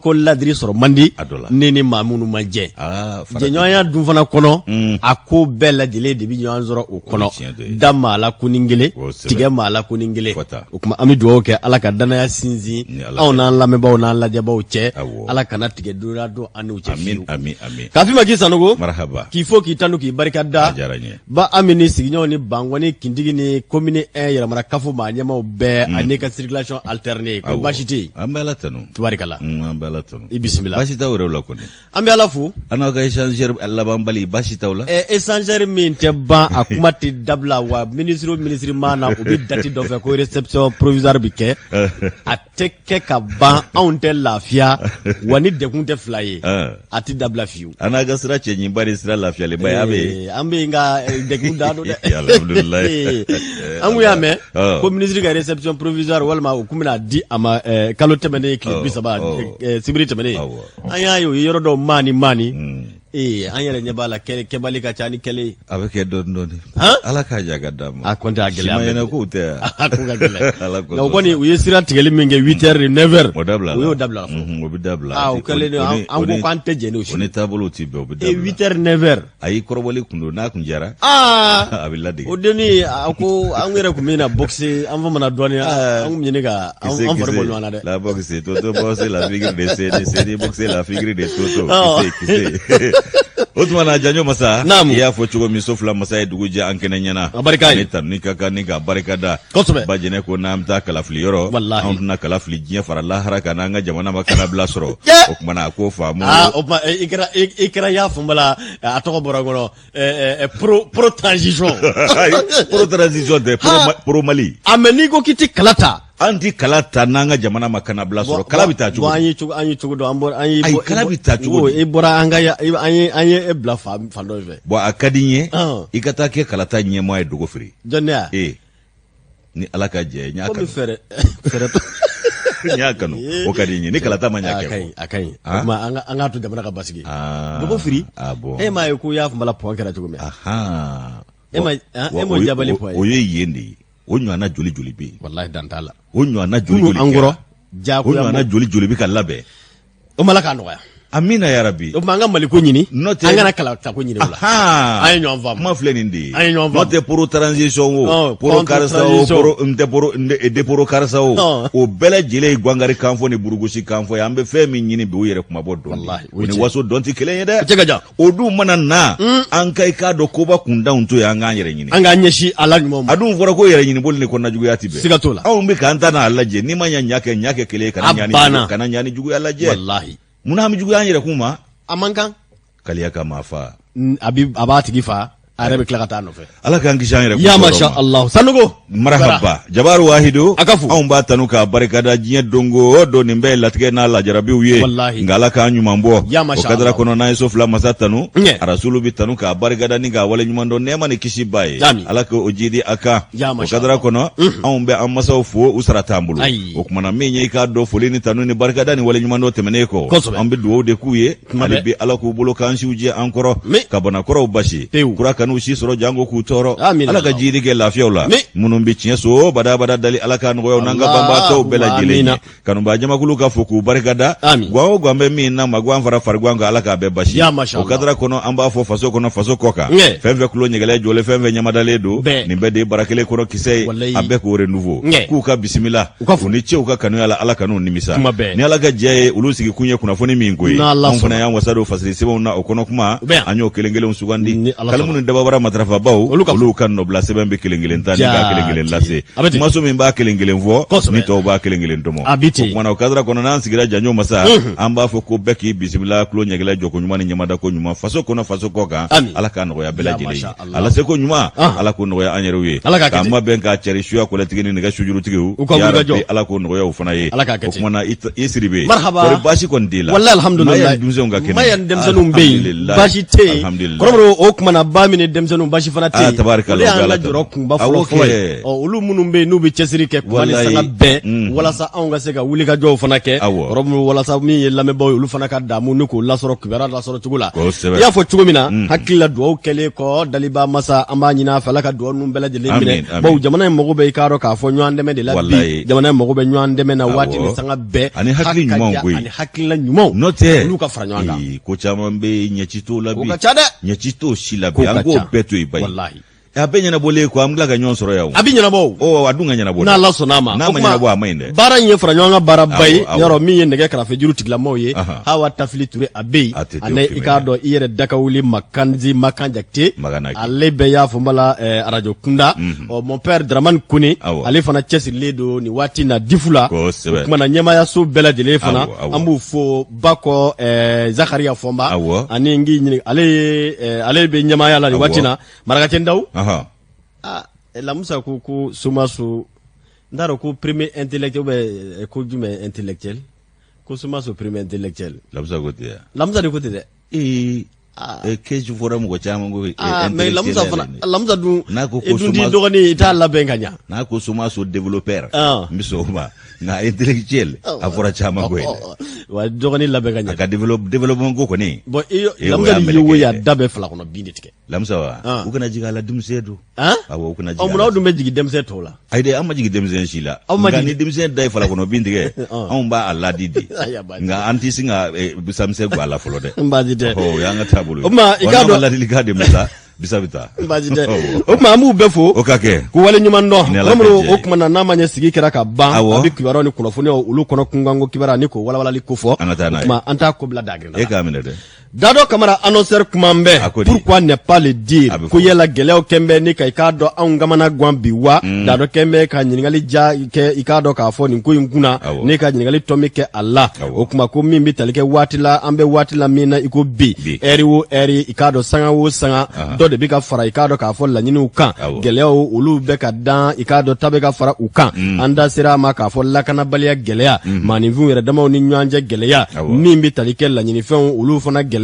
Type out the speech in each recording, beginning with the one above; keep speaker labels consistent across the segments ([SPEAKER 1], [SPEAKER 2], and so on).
[SPEAKER 1] Ko ladiri sɔrɔ man di
[SPEAKER 2] A dɔ la.
[SPEAKER 1] ni ni maa minnu ma jɛ.
[SPEAKER 2] Aa, farati.
[SPEAKER 1] Jɛɲɔgɔnya dun fana kɔnɔ, a ko bɛɛ lajɛlen de bɛ ɲɔgɔn sɔrɔ o kɔnɔ.
[SPEAKER 2] Tiɲɛ de ye.
[SPEAKER 1] Da maa la ko ni kelen,
[SPEAKER 2] Kosɛbɛ.
[SPEAKER 1] tigɛ maa la ko ni kelen.
[SPEAKER 2] Fɔta.
[SPEAKER 1] O tuma an bɛ dugawu kɛ Ala ka danaya sinsin
[SPEAKER 2] Ni Ala
[SPEAKER 1] anw n'an lamɛnbaaw n'an lajɛbaaw cɛ.
[SPEAKER 2] Awɔ.
[SPEAKER 1] Ala kana tigɛ don don an n'u cɛ
[SPEAKER 2] Amin,
[SPEAKER 1] fiyewu.
[SPEAKER 2] amin, amin.
[SPEAKER 1] Kafi Maki Sanogo.
[SPEAKER 2] Marhaba.
[SPEAKER 1] K'i fo, k'i tanu, k'i barika da.
[SPEAKER 2] A diyara n ye.
[SPEAKER 1] Ba Ami ni sigiɲɔgɔn ni Bankɔni kintigi ni commune 1 yɛrɛmara kafo maa ɲɛmaw bɛɛ ani ka circulation alternée ko
[SPEAKER 2] Awɔ.
[SPEAKER 1] baasi tɛ yen.
[SPEAKER 2] An bɛ Ala tanu.
[SPEAKER 1] Tubarikala.
[SPEAKER 2] An bɛ Ala tanu.
[SPEAKER 1] I bisimila.
[SPEAKER 2] Baasi t'aw yɛrɛw la kɔni?
[SPEAKER 1] An bɛ Ala fo.
[SPEAKER 2] An n'aw ka échangeur labanbali, baasi t'aw la?
[SPEAKER 1] Échangeur min tɛ ban, a kuma tɛ dabila wa. Ministre o ministre ma na, u bɛ date dɔ fɛ ko réception provisoire bɛ kɛ, a tɛ kɛ ka ban. Anw tɛ lafiya wa, ni degun tɛ fila ye, a tɛ dabila fiyewu.
[SPEAKER 2] An n'a ka sira cɛɲinba ni sira lafiyalenba ye, a bɛ yen.
[SPEAKER 1] An bɛ yen nka degun dan don dɛ.
[SPEAKER 2] Alhamdulilayi.
[SPEAKER 1] An kun y'a mɛn ko ministre ka réception provisoire walima u kun bɛna di a ma kalo tɛmɛnen tile 30, sibiri tɛmɛnen. An y'a ye u ye yɔrɔ dɔw maani maani. An yɛrɛ ɲɛ b'a la, kɛbali ka ca ni kɛlɛ ye.
[SPEAKER 2] A bɛ kɛ dɔɔni dɔɔni. Ala k'a ja ka d'a ma.
[SPEAKER 1] A kɔni tɛ a gɛlɛya.
[SPEAKER 2] Siman ɲɛna kow tɛ yan.
[SPEAKER 1] A ko ka gɛlɛn.
[SPEAKER 2] Ala ko
[SPEAKER 1] Nka o kɔni, u ye sira tigɛli min kɛ 8 heures ni 9 heures,
[SPEAKER 2] O dabila.
[SPEAKER 1] u y'o dabila fɔlɔ.
[SPEAKER 2] O bɛ dabila.
[SPEAKER 1] Aa, o kɛlen don, an ko k'an tɛ jɛn n'o si.
[SPEAKER 2] O ni taabolow tɛ bɛn, o bɛ dabila.
[SPEAKER 1] 8 heures, 9 heures.
[SPEAKER 2] Ayi, kɔrɔbɔli kun don, n'a kun jara.
[SPEAKER 1] Aa.
[SPEAKER 2] A bɛ ladege.
[SPEAKER 1] O denni a ko an yɛrɛ tun bɛ na boxe, an famana dɔɔni, an tun bɛ ɲini ka an fari bɔ ɲɔgɔn na dɛ.
[SPEAKER 2] La boxe, Toto boxe la figure de C, de C, boxe la figure de Toto. Kisɛ, kisɛ. O tuma na, Janjo Masa,
[SPEAKER 1] Naamu.
[SPEAKER 2] i y'a fɔ cogo min, so fila masa ye dugu jɛ an kɛnɛ ɲɛna.
[SPEAKER 1] A barika ye.
[SPEAKER 2] Ne tanu ka kan ni ka barika da.
[SPEAKER 1] Kosɛbɛ.
[SPEAKER 2] Bajɛnɛ ko n'an bɛ taa kalafili yɔrɔ,
[SPEAKER 1] Walahi.
[SPEAKER 2] anw tɛna kala fili diɲɛ fara lahara kan n'an ka jamana ma kanabila sɔrɔ.
[SPEAKER 1] Cɛ.
[SPEAKER 2] O tuma na, a k'o faamu.
[SPEAKER 1] Aa, o tuma i kɛra y'a faamu la, a tɔgɔ bɔra n kɔnɔ, pro transition.
[SPEAKER 2] Pro transition tɛ, pro Mali.
[SPEAKER 1] A mɛ n'i ko k'i tɛ kala ta.
[SPEAKER 2] An ti kala ta n'an ka jamana ma kanabila sɔrɔ. Kala bɛ taa cogo
[SPEAKER 1] Bon, an
[SPEAKER 2] di?
[SPEAKER 1] ye cogo an ye cogo dɔn, an bɔra an ye
[SPEAKER 2] Ayi, kala bɛ taa cogo di?
[SPEAKER 1] I bɔra an ka an ye e bila fan fan dɔ fɛ.
[SPEAKER 2] Bon, a ka di n ye i ka taa kɛ kalata ɲɛmaa ye dogo feere.
[SPEAKER 1] Jɔn, ne ya?
[SPEAKER 2] Ee, ni Ala ka jɛ ye, n y'a
[SPEAKER 1] Komi
[SPEAKER 2] kanu.
[SPEAKER 1] fɛɛrɛ fɛɛrɛ
[SPEAKER 2] N y'a kanu, o ka di n ye ni kalata ma ɲa
[SPEAKER 1] A
[SPEAKER 2] kɛ.
[SPEAKER 1] ka ɲi, a ka ɲi. O
[SPEAKER 2] Ah?
[SPEAKER 1] tuma an k'a to jamana ka basigi.
[SPEAKER 2] Ah,
[SPEAKER 1] Dogo firi.
[SPEAKER 2] Ah bon.
[SPEAKER 1] E m'a ye ko y'a faamu la, pɔn kɛra cogo min. E ma
[SPEAKER 2] Wa
[SPEAKER 1] e m'o jabali pɔn ye.
[SPEAKER 2] O ye yen de ye. O ɲɔgɔnna joli joli bɛ yen?
[SPEAKER 1] Walahi, dan t'a la.
[SPEAKER 2] O ɲɔgɔnna joli
[SPEAKER 1] Kunu
[SPEAKER 2] joli
[SPEAKER 1] an
[SPEAKER 2] kɛra?
[SPEAKER 1] kɔrɔ
[SPEAKER 2] O
[SPEAKER 1] diyagoya
[SPEAKER 2] ɲɔgɔnna joli joli bɛ ka labɛn?
[SPEAKER 1] O ma, Ala k'a nɔgɔya.
[SPEAKER 2] Amina yarabi.
[SPEAKER 1] O tuma an ka Maliko ɲini.
[SPEAKER 2] N'o tɛ
[SPEAKER 1] An kana kalata ko ɲini o la. An ye ɲɔgɔn faamu.
[SPEAKER 2] Kuma filɛ nin de ye.
[SPEAKER 1] An ye ɲɔgɔn
[SPEAKER 2] N'o
[SPEAKER 1] faamu.
[SPEAKER 2] tɛ pro transition o, pro
[SPEAKER 1] contre
[SPEAKER 2] karisa o,
[SPEAKER 1] transition.
[SPEAKER 2] pro n tɛ pro n tɛ de pro karisa o, o bɛɛ lajɛlen ye gwangari kan fɔ ni burugosi kan fɔ ye. An bɛ fɛn min ɲini bi, o yɛrɛ kuma bɔ dɔn.
[SPEAKER 1] Walahi, o
[SPEAKER 2] O ni
[SPEAKER 1] tiɲɛ.
[SPEAKER 2] waso dɔn tɛ kelen ye dɛ.
[SPEAKER 1] O cɛ ka jan.
[SPEAKER 2] O dun mana na, an ka i k'a dɔn koba kundanw to yen, an k'an yɛrɛ ɲini.
[SPEAKER 1] An k'an ɲɛsin ala ɲuman ma.
[SPEAKER 2] A dun fɔra ko yɛrɛ ɲini boli ni kɔnɔna juguya ti bɛn.
[SPEAKER 1] Siga t'o la.
[SPEAKER 2] Anw bɛ k'an ta n'a lajɛ, n'i ma ɲa ɲa kɛ, ɲa kɛ kelen ye, kana
[SPEAKER 1] A
[SPEAKER 2] ɲa ni
[SPEAKER 1] banna.
[SPEAKER 2] kana ɲa ni juguya lajɛ.
[SPEAKER 1] Walahi.
[SPEAKER 2] Munna an bɛ juguya an yɛrɛ kun ma?
[SPEAKER 1] A man kan.
[SPEAKER 2] Kaliya ka maa fa.
[SPEAKER 1] A b'a tigi fa, a yɛrɛ bɛ tila ka taa a nɔfɛ.
[SPEAKER 2] Ala k'an kisi an yɛrɛ kun
[SPEAKER 1] Ya
[SPEAKER 2] tɔɔrɔ
[SPEAKER 1] masha
[SPEAKER 2] ma.
[SPEAKER 1] Allah, Sanogo.
[SPEAKER 2] Marahaba, Jabaru Wahidu.
[SPEAKER 1] A ka fo.
[SPEAKER 2] Anw b'a tanu k'a barikada diɲɛ dongo o don. Nin bɛɛ ye latigɛ n'a lajarabiw ye.
[SPEAKER 1] Wallahi.
[SPEAKER 2] Nka Ala k'an ɲuman bɔ.
[SPEAKER 1] Ya masha
[SPEAKER 2] O kadara
[SPEAKER 1] Allah.
[SPEAKER 2] kɔnɔ, n'an ye so fila masa tanu,
[SPEAKER 1] Ɲɛ.
[SPEAKER 2] arasulu bi tanu k'a barikada ni k'a wale ɲuman dɔn, nɛɛma ni kisi b'a ye.
[SPEAKER 1] Amin.
[SPEAKER 2] Ala k'o jidi a kan.
[SPEAKER 1] Ya
[SPEAKER 2] O
[SPEAKER 1] masha
[SPEAKER 2] kadara
[SPEAKER 1] Allah.
[SPEAKER 2] kɔnɔ, anw bɛ an masaw fo, u sara t'an bolo.
[SPEAKER 1] Ayi.
[SPEAKER 2] O kumana min ye, i k'a dɔn foli ni tanu ni barikada ni wale ɲuman dɔn tɛmɛnen kɔ, an bɛ dugawu de k'u ye.
[SPEAKER 1] Kuma
[SPEAKER 2] Hali
[SPEAKER 1] bɛɛ.
[SPEAKER 2] bi, Ala k'u bolo k'an siw jɛ an kɔrɔ,
[SPEAKER 1] Mi.
[SPEAKER 2] ka banakɔrɔw basi,
[SPEAKER 1] Pewu.
[SPEAKER 2] kura kan'u si sɔrɔ jango k'u tɔɔrɔ.
[SPEAKER 1] Amina.
[SPEAKER 2] Ala ka jidi kɛ lafiyaw la.
[SPEAKER 1] Mi.
[SPEAKER 2] Minnu bɛ tiɲɛ so badabada dali, Ala ka nɔgɔya u n'an ka banbaatɔw bɛɛ lajɛlen ye.
[SPEAKER 1] Amina.
[SPEAKER 2] Kanubaa jamakulu ka fo k'u barikada.
[SPEAKER 1] Amin.
[SPEAKER 2] Gwan o gwan bɛ min na, ma gwan fara farigwan kan, Ala k'a bɛɛ basi.
[SPEAKER 1] Ya masha
[SPEAKER 2] O kadara kɔnɔ, an b'a fɔ faso kɔnɔ, faso kɔ kan,
[SPEAKER 1] Ŋɛ.
[SPEAKER 2] fɛn fɛn tulo ɲɛgɛlɛ jɔlen, fɛn fɛn ɲamadalen don,
[SPEAKER 1] Bɛɛ.
[SPEAKER 2] nin bɛɛ de ye bara kelen kɔnɔ kisɛ ye.
[SPEAKER 1] Walayi.
[SPEAKER 2] A bɛɛ k'o renouveau.
[SPEAKER 1] Ŋɛ.
[SPEAKER 2] K'u ka bisimila.
[SPEAKER 1] U ka fo.
[SPEAKER 2] U ni ce u ka kanuya la, Ala kan'u nimisa.
[SPEAKER 1] Kuma bɛɛ.
[SPEAKER 2] Ni Ala ka jɛ ye, olu sigi kun ye kunnafoni min ko ye,
[SPEAKER 1] N'Ala
[SPEAKER 2] anw fana
[SPEAKER 1] sɔnna.
[SPEAKER 2] y'an wasa don fasiri sɛbɛnw na o kɔnɔ kuma,
[SPEAKER 1] U bɛ yan.
[SPEAKER 2] an y'o kelen kelenw sugandi.
[SPEAKER 1] Ni Ala
[SPEAKER 2] Kalimu
[SPEAKER 1] sɔnna.
[SPEAKER 2] ni dababara matarafabaw,
[SPEAKER 1] Olu ka
[SPEAKER 2] olu ka nɔbila sɛbɛn bɛ kelen kelen ta ni k'a kelen kelen
[SPEAKER 1] Jaati.
[SPEAKER 2] lase.
[SPEAKER 1] A bɛ ten.
[SPEAKER 2] Kumaso min b'a kelen kelen fɔ, ni tɔw b'a kelen kelen tɔmɔ.
[SPEAKER 1] A bɛ ten.
[SPEAKER 2] O kumana, o kadara kɔnɔ, n'an sigira, Janjo Masa, an b'a fɔ ko bɛɛ k'i bisimila, tulo ɲɛgɛlɛ jɔko ɲuman ni ɲamada ko ɲuman, faso kɔnɔ, faso kɔ kan.
[SPEAKER 1] Amin.
[SPEAKER 2] Ala k'a nɔgɔya bɛɛ
[SPEAKER 1] Ya
[SPEAKER 2] lajɛlen ye.
[SPEAKER 1] masha Allah.
[SPEAKER 2] Ala seko ɲuman, Ala k'o nɔgɔya an yɛrɛw ye.
[SPEAKER 1] Ala k'a kɛ
[SPEAKER 2] K'an
[SPEAKER 1] ten.
[SPEAKER 2] mabɛn k'a cɛri suya kɔlɛtigi ni nɛgɛ sujurutigiw.
[SPEAKER 1] U ka
[SPEAKER 2] Ya
[SPEAKER 1] wulikajɔ.
[SPEAKER 2] Rabbi, Ala k'o nɔgɔya u fana ye.
[SPEAKER 1] Ala k'a kɛ
[SPEAKER 2] O
[SPEAKER 1] ten.
[SPEAKER 2] kumana, i Siribe.
[SPEAKER 1] Marhaba.
[SPEAKER 2] Kɔri baasi kɔni t'i la?
[SPEAKER 1] Wallahi, alhamdulillah.
[SPEAKER 2] Maa yan denmisɛnw ka kɛnɛ.
[SPEAKER 1] Ma yan denmisɛnninw bɛ yen.
[SPEAKER 2] Alhamdulillah.
[SPEAKER 1] Baasi tɛ yen.
[SPEAKER 2] Alhamdulillah.
[SPEAKER 1] Kɔrɔbɔrɔ, o kumana ba min ni denmisɛnninw basi fana tɛ
[SPEAKER 2] Ah,
[SPEAKER 1] yen.
[SPEAKER 2] tabarikala,
[SPEAKER 1] Olu y'an
[SPEAKER 2] o bɛ
[SPEAKER 1] ka
[SPEAKER 2] Ala
[SPEAKER 1] jɔrɔ
[SPEAKER 2] tanu.
[SPEAKER 1] kunba
[SPEAKER 2] Awɔ
[SPEAKER 1] fɔlɔ fɔlɔ ye.
[SPEAKER 2] kɛ.
[SPEAKER 1] Ɔ, olu minnu bɛ yen n'u bɛ cɛsiri kɛ kuma ni
[SPEAKER 2] Walayi.
[SPEAKER 1] sanga bɛɛ walasa anw ka se ka wulikajɔw fana kɛ.
[SPEAKER 2] Awɔ.
[SPEAKER 1] Yɔrɔ minnu walasa min ye lamɛnbaaw ye, olu fana ka damu ni k'o lasɔrɔ kibaruya lasɔrɔ cogo la.
[SPEAKER 2] Kosɛbɛ.
[SPEAKER 1] I y'a fɔ cogo min na, hakili la dugawu kɛlen kɔ daliba masa, an b'a ɲini a fɛ Ala ka dugawu ninnu bɛɛ lajɛlen
[SPEAKER 2] Amin,
[SPEAKER 1] minɛ.
[SPEAKER 2] amin.
[SPEAKER 1] Bawo jamana in mago bɛ, i k'a dɔn k'a fɔ, ɲɔgɔn dɛmɛ de la bi.
[SPEAKER 2] Walayi.
[SPEAKER 1] Jamana in mago bɛ ɲɔgɔn dɛmɛ na waati
[SPEAKER 2] Awɔ.
[SPEAKER 1] ni sanga bɛɛ.
[SPEAKER 2] Ani hakili
[SPEAKER 1] Ha ka
[SPEAKER 2] ɲumanw
[SPEAKER 1] ja,
[SPEAKER 2] koyi.
[SPEAKER 1] Ani hakilina ɲumanw.
[SPEAKER 2] N'o tɛ
[SPEAKER 1] Olu ka fara ɲɔgɔn kan.
[SPEAKER 2] Ee, ko caman bɛ yen, ɲɛci t'o la
[SPEAKER 1] O
[SPEAKER 2] bi.
[SPEAKER 1] ka ca dɛ.
[SPEAKER 2] Ɲɛci t'o si la
[SPEAKER 1] Ko
[SPEAKER 2] bi. An
[SPEAKER 1] ka
[SPEAKER 2] k'o
[SPEAKER 1] ca.
[SPEAKER 2] bɛɛ to yen bayi.
[SPEAKER 1] Walahi.
[SPEAKER 2] A bɛɛ ɲɛnabɔlen kɔ, an bɛ tila ka ɲɔgɔn sɔrɔ yan o.
[SPEAKER 1] A bɛ ɲɛnabɔ o.
[SPEAKER 2] Ɔ, a dun ka ɲɛnabɔ dɛ.
[SPEAKER 1] N'Ala sɔnna a ma.
[SPEAKER 2] N'a
[SPEAKER 1] O
[SPEAKER 2] ma
[SPEAKER 1] tuma,
[SPEAKER 2] ɲɛnabɔ, a ma ɲi dɛ.
[SPEAKER 1] Baara in ye fara ɲɔgɔn kan baaraba ye.
[SPEAKER 2] Awɔ, awɔ.
[SPEAKER 1] Yɔrɔ min ye nɛgɛ karafejuru tigilamaw ye, Hawa Tafili Ture, a bɛ yen.
[SPEAKER 2] A tɛ
[SPEAKER 1] Ani i k'a dɔn i yɛrɛ dakawuli Makanzi Makan Jakite.
[SPEAKER 2] Makan Jakite.
[SPEAKER 1] Ale bɛɛ y'a fɔ n bala arajo kunda. Ɔ, mon père Dramane Kone, ale fana cɛsirilen don nin waati na difu la.
[SPEAKER 2] Kosɛbɛ.
[SPEAKER 1] O tuma na, ɲɛmaayaso bɛɛ lajɛlen fana,
[SPEAKER 2] Awɔ, awɔ.
[SPEAKER 1] an b'u fo. Bakɔ Zakariya Fɔnba. Ani n k'i ɲininka, ale ye ale bɛ ɲɛmaaya la nin waati na. Marakacɛ Ndaw. Ah, Lamusa ko ko Somaso, n t'a dɔn ko premier intellectuel ou bien ko jumɛn intellectuel, ko Somaso premier intellectuel.
[SPEAKER 2] Lamusa ko ten ya?
[SPEAKER 1] Lamusa de ko ten dɛ.
[SPEAKER 2] Ee.
[SPEAKER 1] Ah.
[SPEAKER 2] Keju fɔra mɔgɔ caman ko
[SPEAKER 1] Ah, mais Lamusa
[SPEAKER 2] intellectuel
[SPEAKER 1] fana
[SPEAKER 2] yɛrɛ de.
[SPEAKER 1] Lamusa dun
[SPEAKER 2] N'a ko
[SPEAKER 1] i
[SPEAKER 2] ko
[SPEAKER 1] dun t'i
[SPEAKER 2] Somaso
[SPEAKER 1] dɔgɔnin ye, i t'a labɛn ka ɲa.
[SPEAKER 2] N'a ko Somaso développeur, n bɛ sɔn o ma, nka intellectuel, a fɔra caman ko ye dɛ.
[SPEAKER 1] Wa dɔgɔnin labɛn ka
[SPEAKER 2] A
[SPEAKER 1] ɲa.
[SPEAKER 2] ka développement ko kɔni.
[SPEAKER 1] Bon, i
[SPEAKER 2] Eh, o
[SPEAKER 1] Lamusa
[SPEAKER 2] y'a
[SPEAKER 1] de ye
[SPEAKER 2] mɛlɛkɛ
[SPEAKER 1] wo
[SPEAKER 2] ye
[SPEAKER 1] ye, a
[SPEAKER 2] dɛ.
[SPEAKER 1] da bɛ fila kɔnɔ bin de tigɛ.
[SPEAKER 2] Lamusa wa?
[SPEAKER 1] Ah.
[SPEAKER 2] U kana jigin a la, denmisɛn don.
[SPEAKER 1] Han?
[SPEAKER 2] Awɔ, u kana
[SPEAKER 1] Ɔ,
[SPEAKER 2] jigin a
[SPEAKER 1] munna
[SPEAKER 2] la.
[SPEAKER 1] aw dun bɛ jigin denmisɛn tɔw la?
[SPEAKER 2] Ayi dɛ, an ma jigin denmisɛn si la.
[SPEAKER 1] Aw ma
[SPEAKER 2] Nka
[SPEAKER 1] jigin-
[SPEAKER 2] ni denmisɛn da ye falakɔnɔ bin tigɛ, anw b'a a ladi de.
[SPEAKER 1] Ayiwa, baasi
[SPEAKER 2] Nka an tɛ sin ka bisamisɛn bɔ a la fɔlɔ dɛ.
[SPEAKER 1] N baasi tɛ.
[SPEAKER 2] Ɔ, o y'an ka taabolo ye.
[SPEAKER 1] O tuma, i
[SPEAKER 2] Wa
[SPEAKER 1] k'a
[SPEAKER 2] n'an ma
[SPEAKER 1] dɔn-
[SPEAKER 2] ladilikan de bila, bisa bɛ taa.
[SPEAKER 1] Baasi tɛ.
[SPEAKER 2] Awɔ.
[SPEAKER 1] O tuma, an b'u bɛɛ fo
[SPEAKER 2] O ka kɛ.
[SPEAKER 1] k'u wale ɲuman dɔn.
[SPEAKER 2] Ni Ala
[SPEAKER 1] Kɔrɔmɔrɔ,
[SPEAKER 2] ka jɛ
[SPEAKER 1] o
[SPEAKER 2] ye.
[SPEAKER 1] tuma na, n'a ma ɲɛ sigi kɛra ka ban, an bɛ kibaruyaw ni kunnafoniyaw olu kɔnɔ kunkanko kibaruya ni k'o walawalali ko fɔ.
[SPEAKER 2] An ka taa n'a
[SPEAKER 1] O
[SPEAKER 2] ye.
[SPEAKER 1] tuma, an t'a ko bila dagrin
[SPEAKER 2] E
[SPEAKER 1] la.
[SPEAKER 2] k'a minɛ dɛ.
[SPEAKER 1] Dado Kamara, annonceur, kuma bɛ.
[SPEAKER 2] A ko di?
[SPEAKER 1] Pourquoi ne pas le dire?
[SPEAKER 2] A bɛ fɔ.
[SPEAKER 1] Ko yala gɛlɛyaw kɛn bɛ ni ka i k'a dɔn anw kamana gan bi wa? Dado kɛn bɛ ka ɲininkali ja kɛ, i k'a dɔn k'a fɔ nin ko in kunna ni ka ɲininkali tɔ min kɛ a la. O tuma, ko min bɛ tali kɛ waati la, an bɛ waati la min na i ko bi,
[SPEAKER 2] Bi.
[SPEAKER 1] ɛri o ɛri, i k'a dɔn sanga o sanga, dɔ de bɛ ka fara i k'a dɔn k'a fɔ laɲiniw kan. Gɛlɛyaw olu bɛ ka dan, i k'a dɔn ta bɛ ka fara u kan. An da sera a ma k'a fɔ lakanabaliya gɛlɛya, maaninfinw yɛrɛ damaw ni ɲɔgɔn cɛ gɛlɛya, min bɛ tali kɛ laɲinifɛnw olu fana gɛlɛya.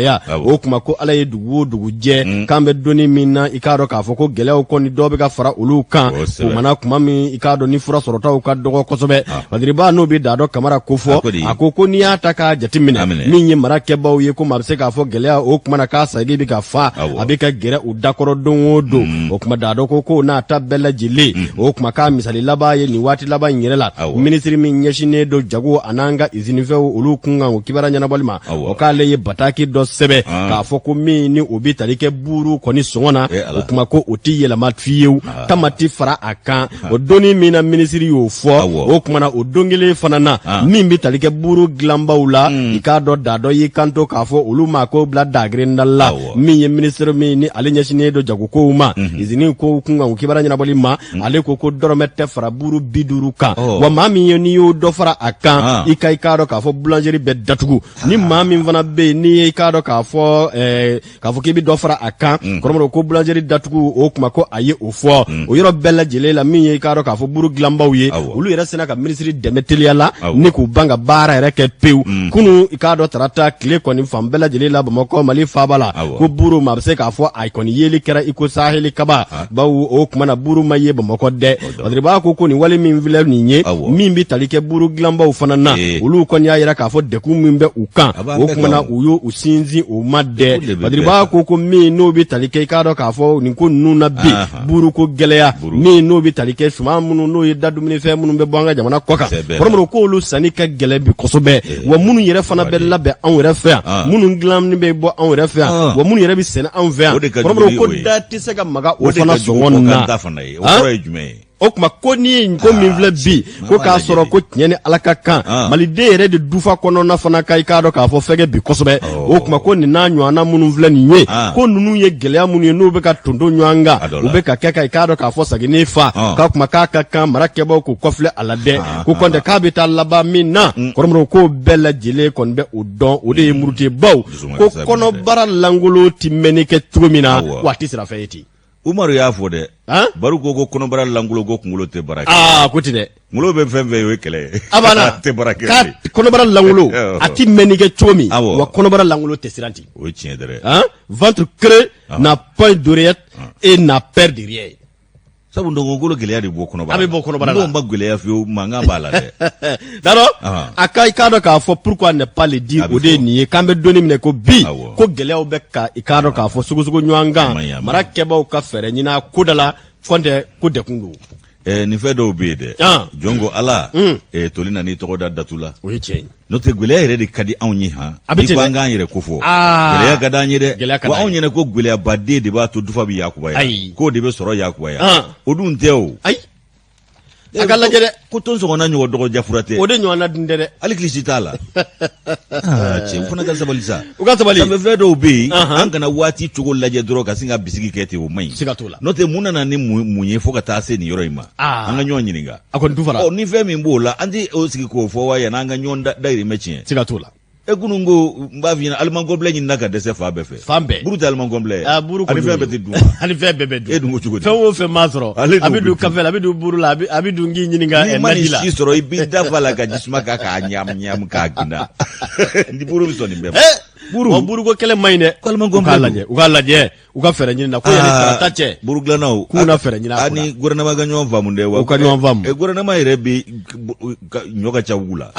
[SPEAKER 1] O tuma, ko Ala ye dugu o dugu jɛ, k'an bɛ donni min na, i k'a dɔn k'a fɔ ko gɛlɛyaw kɔni, dɔ bɛ ka fara olu kan. O mana kuma min, i k'a dɔn ni fura sɔrɔtaw ka dɔgɔ kosɛbɛ. Badiriba n'o bɛ Dado Kamara ko fɔ, a ko ko n'i y'a ta k'a jateminɛ, min ye mara kɛbaw ye, ko maa bɛ se k'a fɔ gɛlɛya, o tuma na k'a sagi bɛ ka fa, a bɛ ka gɛrɛ u dakɔrɔ don o don. O tuma, Dado ko ko n'a ta bɛɛ lajɛlen, o tuma k'a misali laban ye nin waati laban in yɛrɛ la, minisiri min ɲɛsinnen don jago an'an ka izinifɛnw olu kunkan o kibaruya ɲɛnabɔli ma, o k'ale ye bataki dɔ sɛbɛn k'a fɔ ko min ni o bɛ tali kɛ buuru kɔni sɔngɔ na,
[SPEAKER 2] Eh,
[SPEAKER 1] o tuma ko o tɛ yɛlɛma fiyewu, tama tɛ fara a kan. O donni min na minisiri y'o fɔ, o tuma na, o don kelen fana na, min bɛ tali kɛ buuru dilanbaw la, i k'a dɔn Dado y'i kanto k'a fɔ olu ma ko bila dagirinda la. Min ye minisiri min ni ale ɲɛsinnen don jagokow ma, izini kow kunkan o kibaruya ɲɛnabɔli ma, ale ko ko dɔrɔmɛ tɛ fara buuru 50 kan. Wa maa min ye n'i y'o dɔ fara a kan, i k'a dɔn k'a fɔ boulangerie bɛ datugu. Ni maa min fana bɛ yen n'i ye i k'a dɔn k'a fɔ k'i bɛ dɔ fara a kan, kɔrɔmɔrɔ, ko boulangerie datugu. O kuma ko a ye o fɔ o yɔrɔ bɛɛ lajɛlen la, min ye i k'a dɔn k'a fɔ buru dilanbaw ye, olu yɛrɛ sina ka minisiri dɛmɛ teliya la ni k'u ban ka baara yɛrɛ kɛ pewu. Kunu, i k'a dɔn tarata tile kɔni, fan bɛɛ lajɛlen la Bamakɔ, Mali faaba la, ko buru, maa bɛ se k'a fɔ a kɔni yeli kɛra i ko saheli kaba, bawo o kuma na buru ma ye Bamakɔ dɛ. Badiriba ko ko nin wale min filɛ nin ye, min bɛ tali kɛ buru dilanbaw fana na, olu kɔni y'a yira k'a fɔ degun min bɛ u kan, o kuma na u y'u sinsin o ma dɛ. Badiriba ko ko min n'o bɛ tali kɛ, i k'a dɔn k'a fɔ nin ko ninnu na bi, buruko gɛlɛya min n'o bɛ tali kɛ suman minnu n'o ye da dumunifɛn minnu bɛ bɔ an ka jamana kɔ kan, kɔrɔmɔrɔ, k'olu sanni ka gɛlɛn bi kosɛbɛ. Wa minnu yɛrɛ fana bɛ labɛn anw yɛrɛ fɛ yan, minnu dilanni bɛ bɔ anw yɛrɛ fɛ yan, wa minnu yɛrɛ bɛ sɛnɛ anw fɛ yan, kɔrɔmɔrɔ, ko da tɛ se ka maga o fana sɔngɔ na. O tuma, ko ni ye ko min filɛ bi, ko k'a sɔrɔ ko tiɲɛ ni Ala ka kan, maliden yɛrɛ de dufa kɔnɔna fana ka i k'a dɔn k'a fɔ fɛgɛ bi kosɛbɛ. O tuma, ko nin n'a ɲɔgɔnna minnu filɛ nin ye, ko ninnu ye gɛlɛya minnu ye n'u bɛ ka tondo ɲɔgɔn kan, u bɛ ka kɛ ka i k'a dɔn k'a fɔ sagini fa, k'a kuma k'a ka kan mara kɛbaw k'u kɔfilɛ a la dɛ. Ko kɔntɛ k'a bɛ taa laban min na, kɔrɔmɔrɔ, k'o bɛɛ lajɛlen kɔni bɛ o dɔn, o de ye murutibaw ko kɔnɔbara lankolon ti mɛnni kɛ cogo min na, wa a tɛ sira fɛ ye ten.
[SPEAKER 2] Umaru y'a fɔ dɛ. Baru ko ko kɔnɔbara lankolon, ko kunkolo tɛ baara kɛ.
[SPEAKER 1] Aa, ko ten dɛ.
[SPEAKER 2] Kunkolo bɛ fɛn fɛn ye, o ye kɛlɛ ye.
[SPEAKER 1] A banna.
[SPEAKER 2] Tɛ baara kɛ.
[SPEAKER 1] Kɔnɔbara lankolon a ti mɛnni kɛ cogo min, wa kɔnɔbara lankolon tɛ siran ten.
[SPEAKER 2] O ye tiɲɛ dɛ.
[SPEAKER 1] Ventre creux n'a pas d'oreillette. et n'a peur de rien.
[SPEAKER 2] Sabu ndɔngɔkolo gɛlɛya de bɔ kɔnɔbara.
[SPEAKER 1] A bɛ bɔ kɔnɔbara la.
[SPEAKER 2] N'o ma gɛlɛya fiyewu, mankan b'a la dɛ.
[SPEAKER 1] D'accord, a ka i k'a dɔn k'a fɔ pourquoi ne pas le dire, o de ye nin ye k'an bɛ donni minɛ ko bi, ko gɛlɛyaw bɛ ka i k'a dɔn k'a fɔ sogosogo ɲɔgɔn kan, mara kɛbaaw ka fɛɛrɛ ɲini a ko da la, fɔn tɛ ko dɛkun don.
[SPEAKER 2] Nin fɛn dɔw bɛ yen dɛ, jɔn ko Ala, toli nan'i tɔgɔ da datu la.
[SPEAKER 1] O ye tiɲɛ ye.
[SPEAKER 2] N'o tɛ, gɛlɛya yɛrɛ de ka di anw ye han.
[SPEAKER 1] A bɛ
[SPEAKER 2] N'i
[SPEAKER 1] ten
[SPEAKER 2] ko
[SPEAKER 1] dɛ.
[SPEAKER 2] an k'an yɛrɛ kofɔ, gɛlɛya ka d'an ye dɛ.
[SPEAKER 1] Gɛlɛya ka
[SPEAKER 2] Wa
[SPEAKER 1] d'an
[SPEAKER 2] anw
[SPEAKER 1] ye.
[SPEAKER 2] ɲɛna ko gɛlɛyabaden de b'a to dufa bɛ yakubaya,
[SPEAKER 1] Ayi.
[SPEAKER 2] k'o de bɛ sɔrɔ yakubaya. O dun tɛ o.
[SPEAKER 1] Ayi, a ka lajɛ dɛ.
[SPEAKER 2] Ko ton sɔgɔnna ɲɔgɔn dɔgɔja fura tɛ.
[SPEAKER 1] O de ɲɔgɔnna dun tɛ dɛ.
[SPEAKER 2] Hali kilisi t'a la. Ah, cɛ, u fana ka sabali sa.
[SPEAKER 1] U ka sabali.
[SPEAKER 2] Sanfɛ fɛn dɔw bɛ yen, an kana waati cogo lajɛ dɔrɔn ka sin ka bisigi kɛ ten, o man ɲi.
[SPEAKER 1] Siga t'o la.
[SPEAKER 2] N'o tɛ, mun nana ni mun ye fo ka taa se nin yɔrɔ in ma? An ka ɲɔgɔn ɲininka.
[SPEAKER 1] A kɔni tu fara.
[SPEAKER 2] Ɔ, ni fɛn min b'o la, an tɛ o sigi k'o fɔ wa yanni an ka ɲɔgɔn dayirimɛ tiɲɛ.
[SPEAKER 1] Siga t'o la.
[SPEAKER 2] E kunun ko n b'a f'i ɲɛna, aliment complet ɲinina ka dɛsɛ fan bɛɛ fɛ.
[SPEAKER 1] Fan bɛɛ.
[SPEAKER 2] Buru tɛ aliment complet ye.
[SPEAKER 1] Ah, buru
[SPEAKER 2] ani
[SPEAKER 1] kɔni
[SPEAKER 2] fɛn
[SPEAKER 1] y'o
[SPEAKER 2] bɛɛ
[SPEAKER 1] ye.
[SPEAKER 2] tɛ dun wa?
[SPEAKER 1] Ani fɛn bɛɛ bɛ dun.
[SPEAKER 2] E dun ko cogo di?
[SPEAKER 1] Fɛn o fɛn m'a sɔrɔ,
[SPEAKER 2] Ale
[SPEAKER 1] a
[SPEAKER 2] dun
[SPEAKER 1] bɛ
[SPEAKER 2] bɛ
[SPEAKER 1] dun
[SPEAKER 2] dun.
[SPEAKER 1] kafe la, a bɛ dun buru la, a bɛ dun k'i ɲininka
[SPEAKER 2] N'i ma
[SPEAKER 1] naji
[SPEAKER 2] nin
[SPEAKER 1] la.
[SPEAKER 2] si sɔrɔ, i b'i da fa la ka jisuma k'a k'a ɲamu ɲamu k'a ginda. Ni buru bɛ sɔn nin bɛɛ ma.
[SPEAKER 1] Buru wa, buruko kɛlɛ man ɲi dɛ.
[SPEAKER 2] Ko aliment
[SPEAKER 1] U k'a
[SPEAKER 2] complet.
[SPEAKER 1] lajɛ, u k'a lajɛ, u ka fɛɛrɛ ɲini na ko yanni tarata cɛ.
[SPEAKER 2] Buru dilannaw
[SPEAKER 1] K'u na fɛɛrɛ ɲini a ko la.
[SPEAKER 2] Ani gouvernement ka ɲɔgɔn faamu dɛ wa.
[SPEAKER 1] U ka ɲɔgɔn faamu.
[SPEAKER 2] Gouvernement yɛrɛ bɛ ɲɔ ka ca wugu la.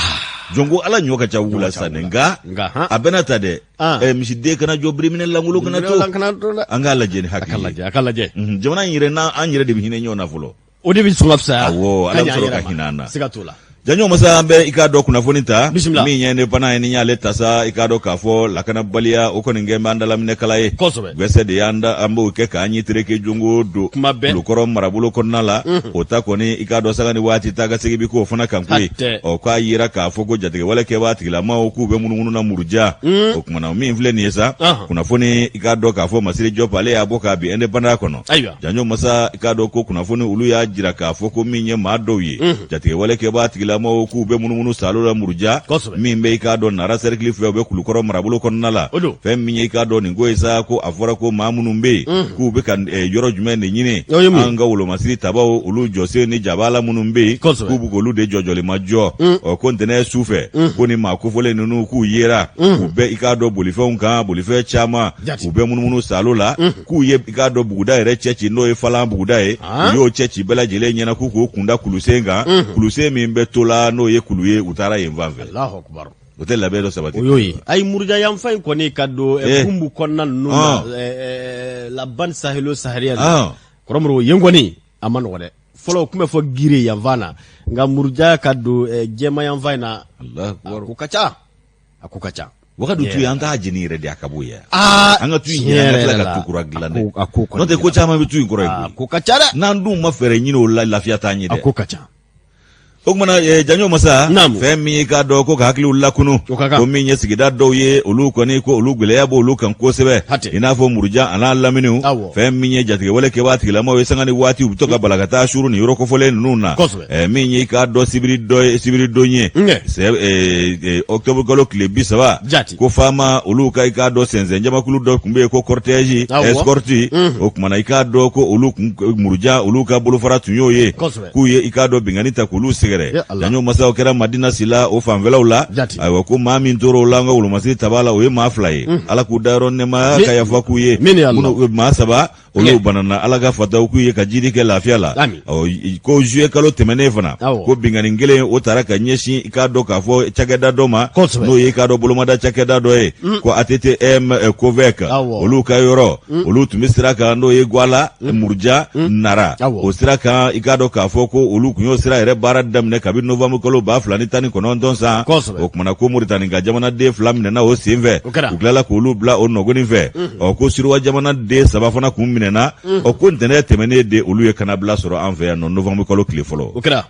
[SPEAKER 2] Jɔn ko Ala, ɲɔ ka ca wugu la sisan dɛ, nka
[SPEAKER 1] Nka, han.
[SPEAKER 2] a bɛna ta dɛ. Misiden kana jɔ biriminɛ lankolon kana to.
[SPEAKER 1] Kana to dɛ.
[SPEAKER 2] An k'a lajɛ ni
[SPEAKER 1] A ka
[SPEAKER 2] hakili ye.
[SPEAKER 1] lajɛ, a ka lajɛ.
[SPEAKER 2] Jamana in yɛrɛ n'an an yɛrɛ de bɛ hinɛ ɲɔgɔn na fɔlɔ.
[SPEAKER 1] O de bɛ sɔn ka fisaya.
[SPEAKER 2] Awɔ, Ala
[SPEAKER 1] Ka
[SPEAKER 2] bɛ
[SPEAKER 1] ɲɛ an
[SPEAKER 2] sɔrɔ
[SPEAKER 1] yɛrɛ
[SPEAKER 2] ka
[SPEAKER 1] ma.
[SPEAKER 2] hinɛ an na.
[SPEAKER 1] Siga t'o la.
[SPEAKER 2] Janɲɔ masa, an bɛ i k'a dɔn kunnafoni ta.
[SPEAKER 1] Bisimila.
[SPEAKER 2] Min ye indépendant ye, ni y'ale ta sa, i k'a dɔn k'a fɔ lakanabaliya o kɔni kɛ bɛ an dalaminɛkala ye. Gwɛsɛ de y'an da, an b'o kɛ k'an ɲi tereke jongo don.
[SPEAKER 1] Kuma bɛɛ.
[SPEAKER 2] Kulukɔrɔ marabolo kɔnɔna la, o ta kɔni, i k'a dɔn sanga ni waati taa ka segin bi k'o fana kan koyi.
[SPEAKER 1] Hatɛ.
[SPEAKER 2] Ɔ, k'a yira k'a fɔ ko jatigɛwale kɛbaa tigilamaw k'u bɛ munumunu na Muruja. O kumana, min filɛ nin ye sa, kunnafoni, i k'a dɔn k'a fɔ Masire Jɔp ale y'a bɔ k'a bin indépendant kɔnɔ. Janjo masa, i k'a dɔn ko kunnafoni olu y'a jira k'a fɔ ko min ye maa dɔw ye, jatigɛwale kɛbaa tigilamaw k'u bɛ munumunu salo la Muruja, min bɛ i k'a dɔn Nara cercle fɛ, u bɛ Kulukɔrɔ marabolo kɔnɔna la.
[SPEAKER 1] O don.
[SPEAKER 2] Fɛn min ye i k'a dɔn nin ko ye sa, ko a fɔra ko maa minnu bɛ yen k'u bɛ ka yɔrɔ jumɛn de ɲini?
[SPEAKER 1] O ye mun ye?
[SPEAKER 2] An ka wolomasiri tabaw, olu jɔsen ni jabala minnu bɛ yen, k'u bɛ k'olu de jɔjɔli ma jɔ. Ɔ, ko ntɛnɛn su fɛ, ko ni maa kofɔlen ninnu k'u yera, u bɛ i k'a dɔn bolifɛnw kan, bolifɛn caman, u bɛ munumunu salo la, k'u ye i k'a dɔn buguda yɛrɛ cɛ ci, n'o ye Falan buguda ye. U y'o cɛ ci bɛɛ lajɛlen ɲɛna k'u k'o kunda kulusen kan, kulusen min bɛ to la, n'o ye kulu ye, u taara yen fan fɛ.
[SPEAKER 1] Allahu akbar.
[SPEAKER 2] O tɛ labɛn dɔ sabati?
[SPEAKER 1] O y'o ye. Ayi, Muruja yanfan in kɔni ka don Kunbu kɔnɔna ninnu na, la bande sahélo saharienne. Kɔrɔmɔrɔ, yen kɔni a ma nɔgɔ dɛ. Fɔlɔ o tun bɛ fɔ Gire yanfan na, nka Muruja ka don Jɛma yanfan in na,
[SPEAKER 2] Allahu
[SPEAKER 1] a
[SPEAKER 2] akbar.
[SPEAKER 1] ko ka ca, a ko ka ca.
[SPEAKER 2] Wagadu tu an t'a jeni yɛrɛ de, a ka bɔ yen.
[SPEAKER 1] Aa,
[SPEAKER 2] An ka tu in
[SPEAKER 1] tiɲɛ
[SPEAKER 2] ɲini, an ka
[SPEAKER 1] yɛrɛ
[SPEAKER 2] tila
[SPEAKER 1] la.
[SPEAKER 2] ka tu kura dilan
[SPEAKER 1] A
[SPEAKER 2] dɛ.
[SPEAKER 1] ko, a ko kɔni
[SPEAKER 2] N'o tɛ, ko caman bɛ tu in kɔrɔ yen
[SPEAKER 1] a
[SPEAKER 2] koyi.
[SPEAKER 1] ko ka ca dɛ.
[SPEAKER 2] N'an dun ma fɛɛrɛ ɲini o la, lafiya t'an ye
[SPEAKER 1] A
[SPEAKER 2] dɛ.
[SPEAKER 1] ko ka ca.
[SPEAKER 2] O kumana, janjo masa, fɛn min ye k'a dɔn ko ka hakiliw lakunu,
[SPEAKER 1] O ka kan.
[SPEAKER 2] ko min ye sigida dɔw ye, olu kɔni ko olu gɛlɛya b'olu kan kosɛbɛ, i n'a fɔ Muruja a n'a laminiw. Fɛn min ye jatigɛwale kɛbaa tigilamaw ye, sanga ni waati u bɛ to ka bala ka taa suru nin yɔrɔ kofɔlen ninnu na. Min ye k'a dɔn sibiri dɔ ye, sibiri don ye, octobre kalo tile 30, ko faama olu ka i k'a dɔn sɛnsɛn jamakulu dɔ tun bɛ yen ko cortège escorte. O kumana, i k'a dɔn ko olu kun Muruja, olu ka bolofara tun y'o ye, k'u ye i k'a dɔn binkanni ta k'olu sɛgɛrɛ.
[SPEAKER 1] Ya Allah.
[SPEAKER 2] Janjo masaw, kɛra Madina Sila o fanfɛlaw la. Ayiwa, ko maa min tora o la, an ka wolomasiri taba la, o ye maa fila ye, Ala k'u dayɔrɔ nɛɛmaya ka yafa k'u ye.
[SPEAKER 1] Min ya Allah.
[SPEAKER 2] Minnu maa saba, olu banana, Ala ka fataw k'u ye ka jidi kɛ lafiya la. Ɔ, ko juillet kalo tɛmɛnen fana, ko binkanni kelen o taara ka ɲɛsin i k'a dɔn k'a fɔ cakɛda dɔ ma, n'o ye i k'a dɔn bolomada cakɛda dɔ ye, ko ATTM COVEC, olu ka yɔrɔ, olu tun bɛ sira kan, n'o ye Gwala Muruja Nara, o sira kan, i k'a dɔn k'a fɔ ko olu tun y'o sira yɛrɛ baara daminɛ kabi novembre kalo 2019 san. O kumana, ko Moritani ka jamanaden fila minɛna o senfɛ, u tilala k'olu bila o nɔgɔnin fɛ. Ɔ, ko Siriwa jamanaden saba fana kun minɛna. Ɔ, ko ntɛnɛn tɛmɛnen de, olu ye kanabila sɔrɔ an fɛ yan nɔ, novembre kalo tile fɔlɔ.
[SPEAKER 1] O kɛra.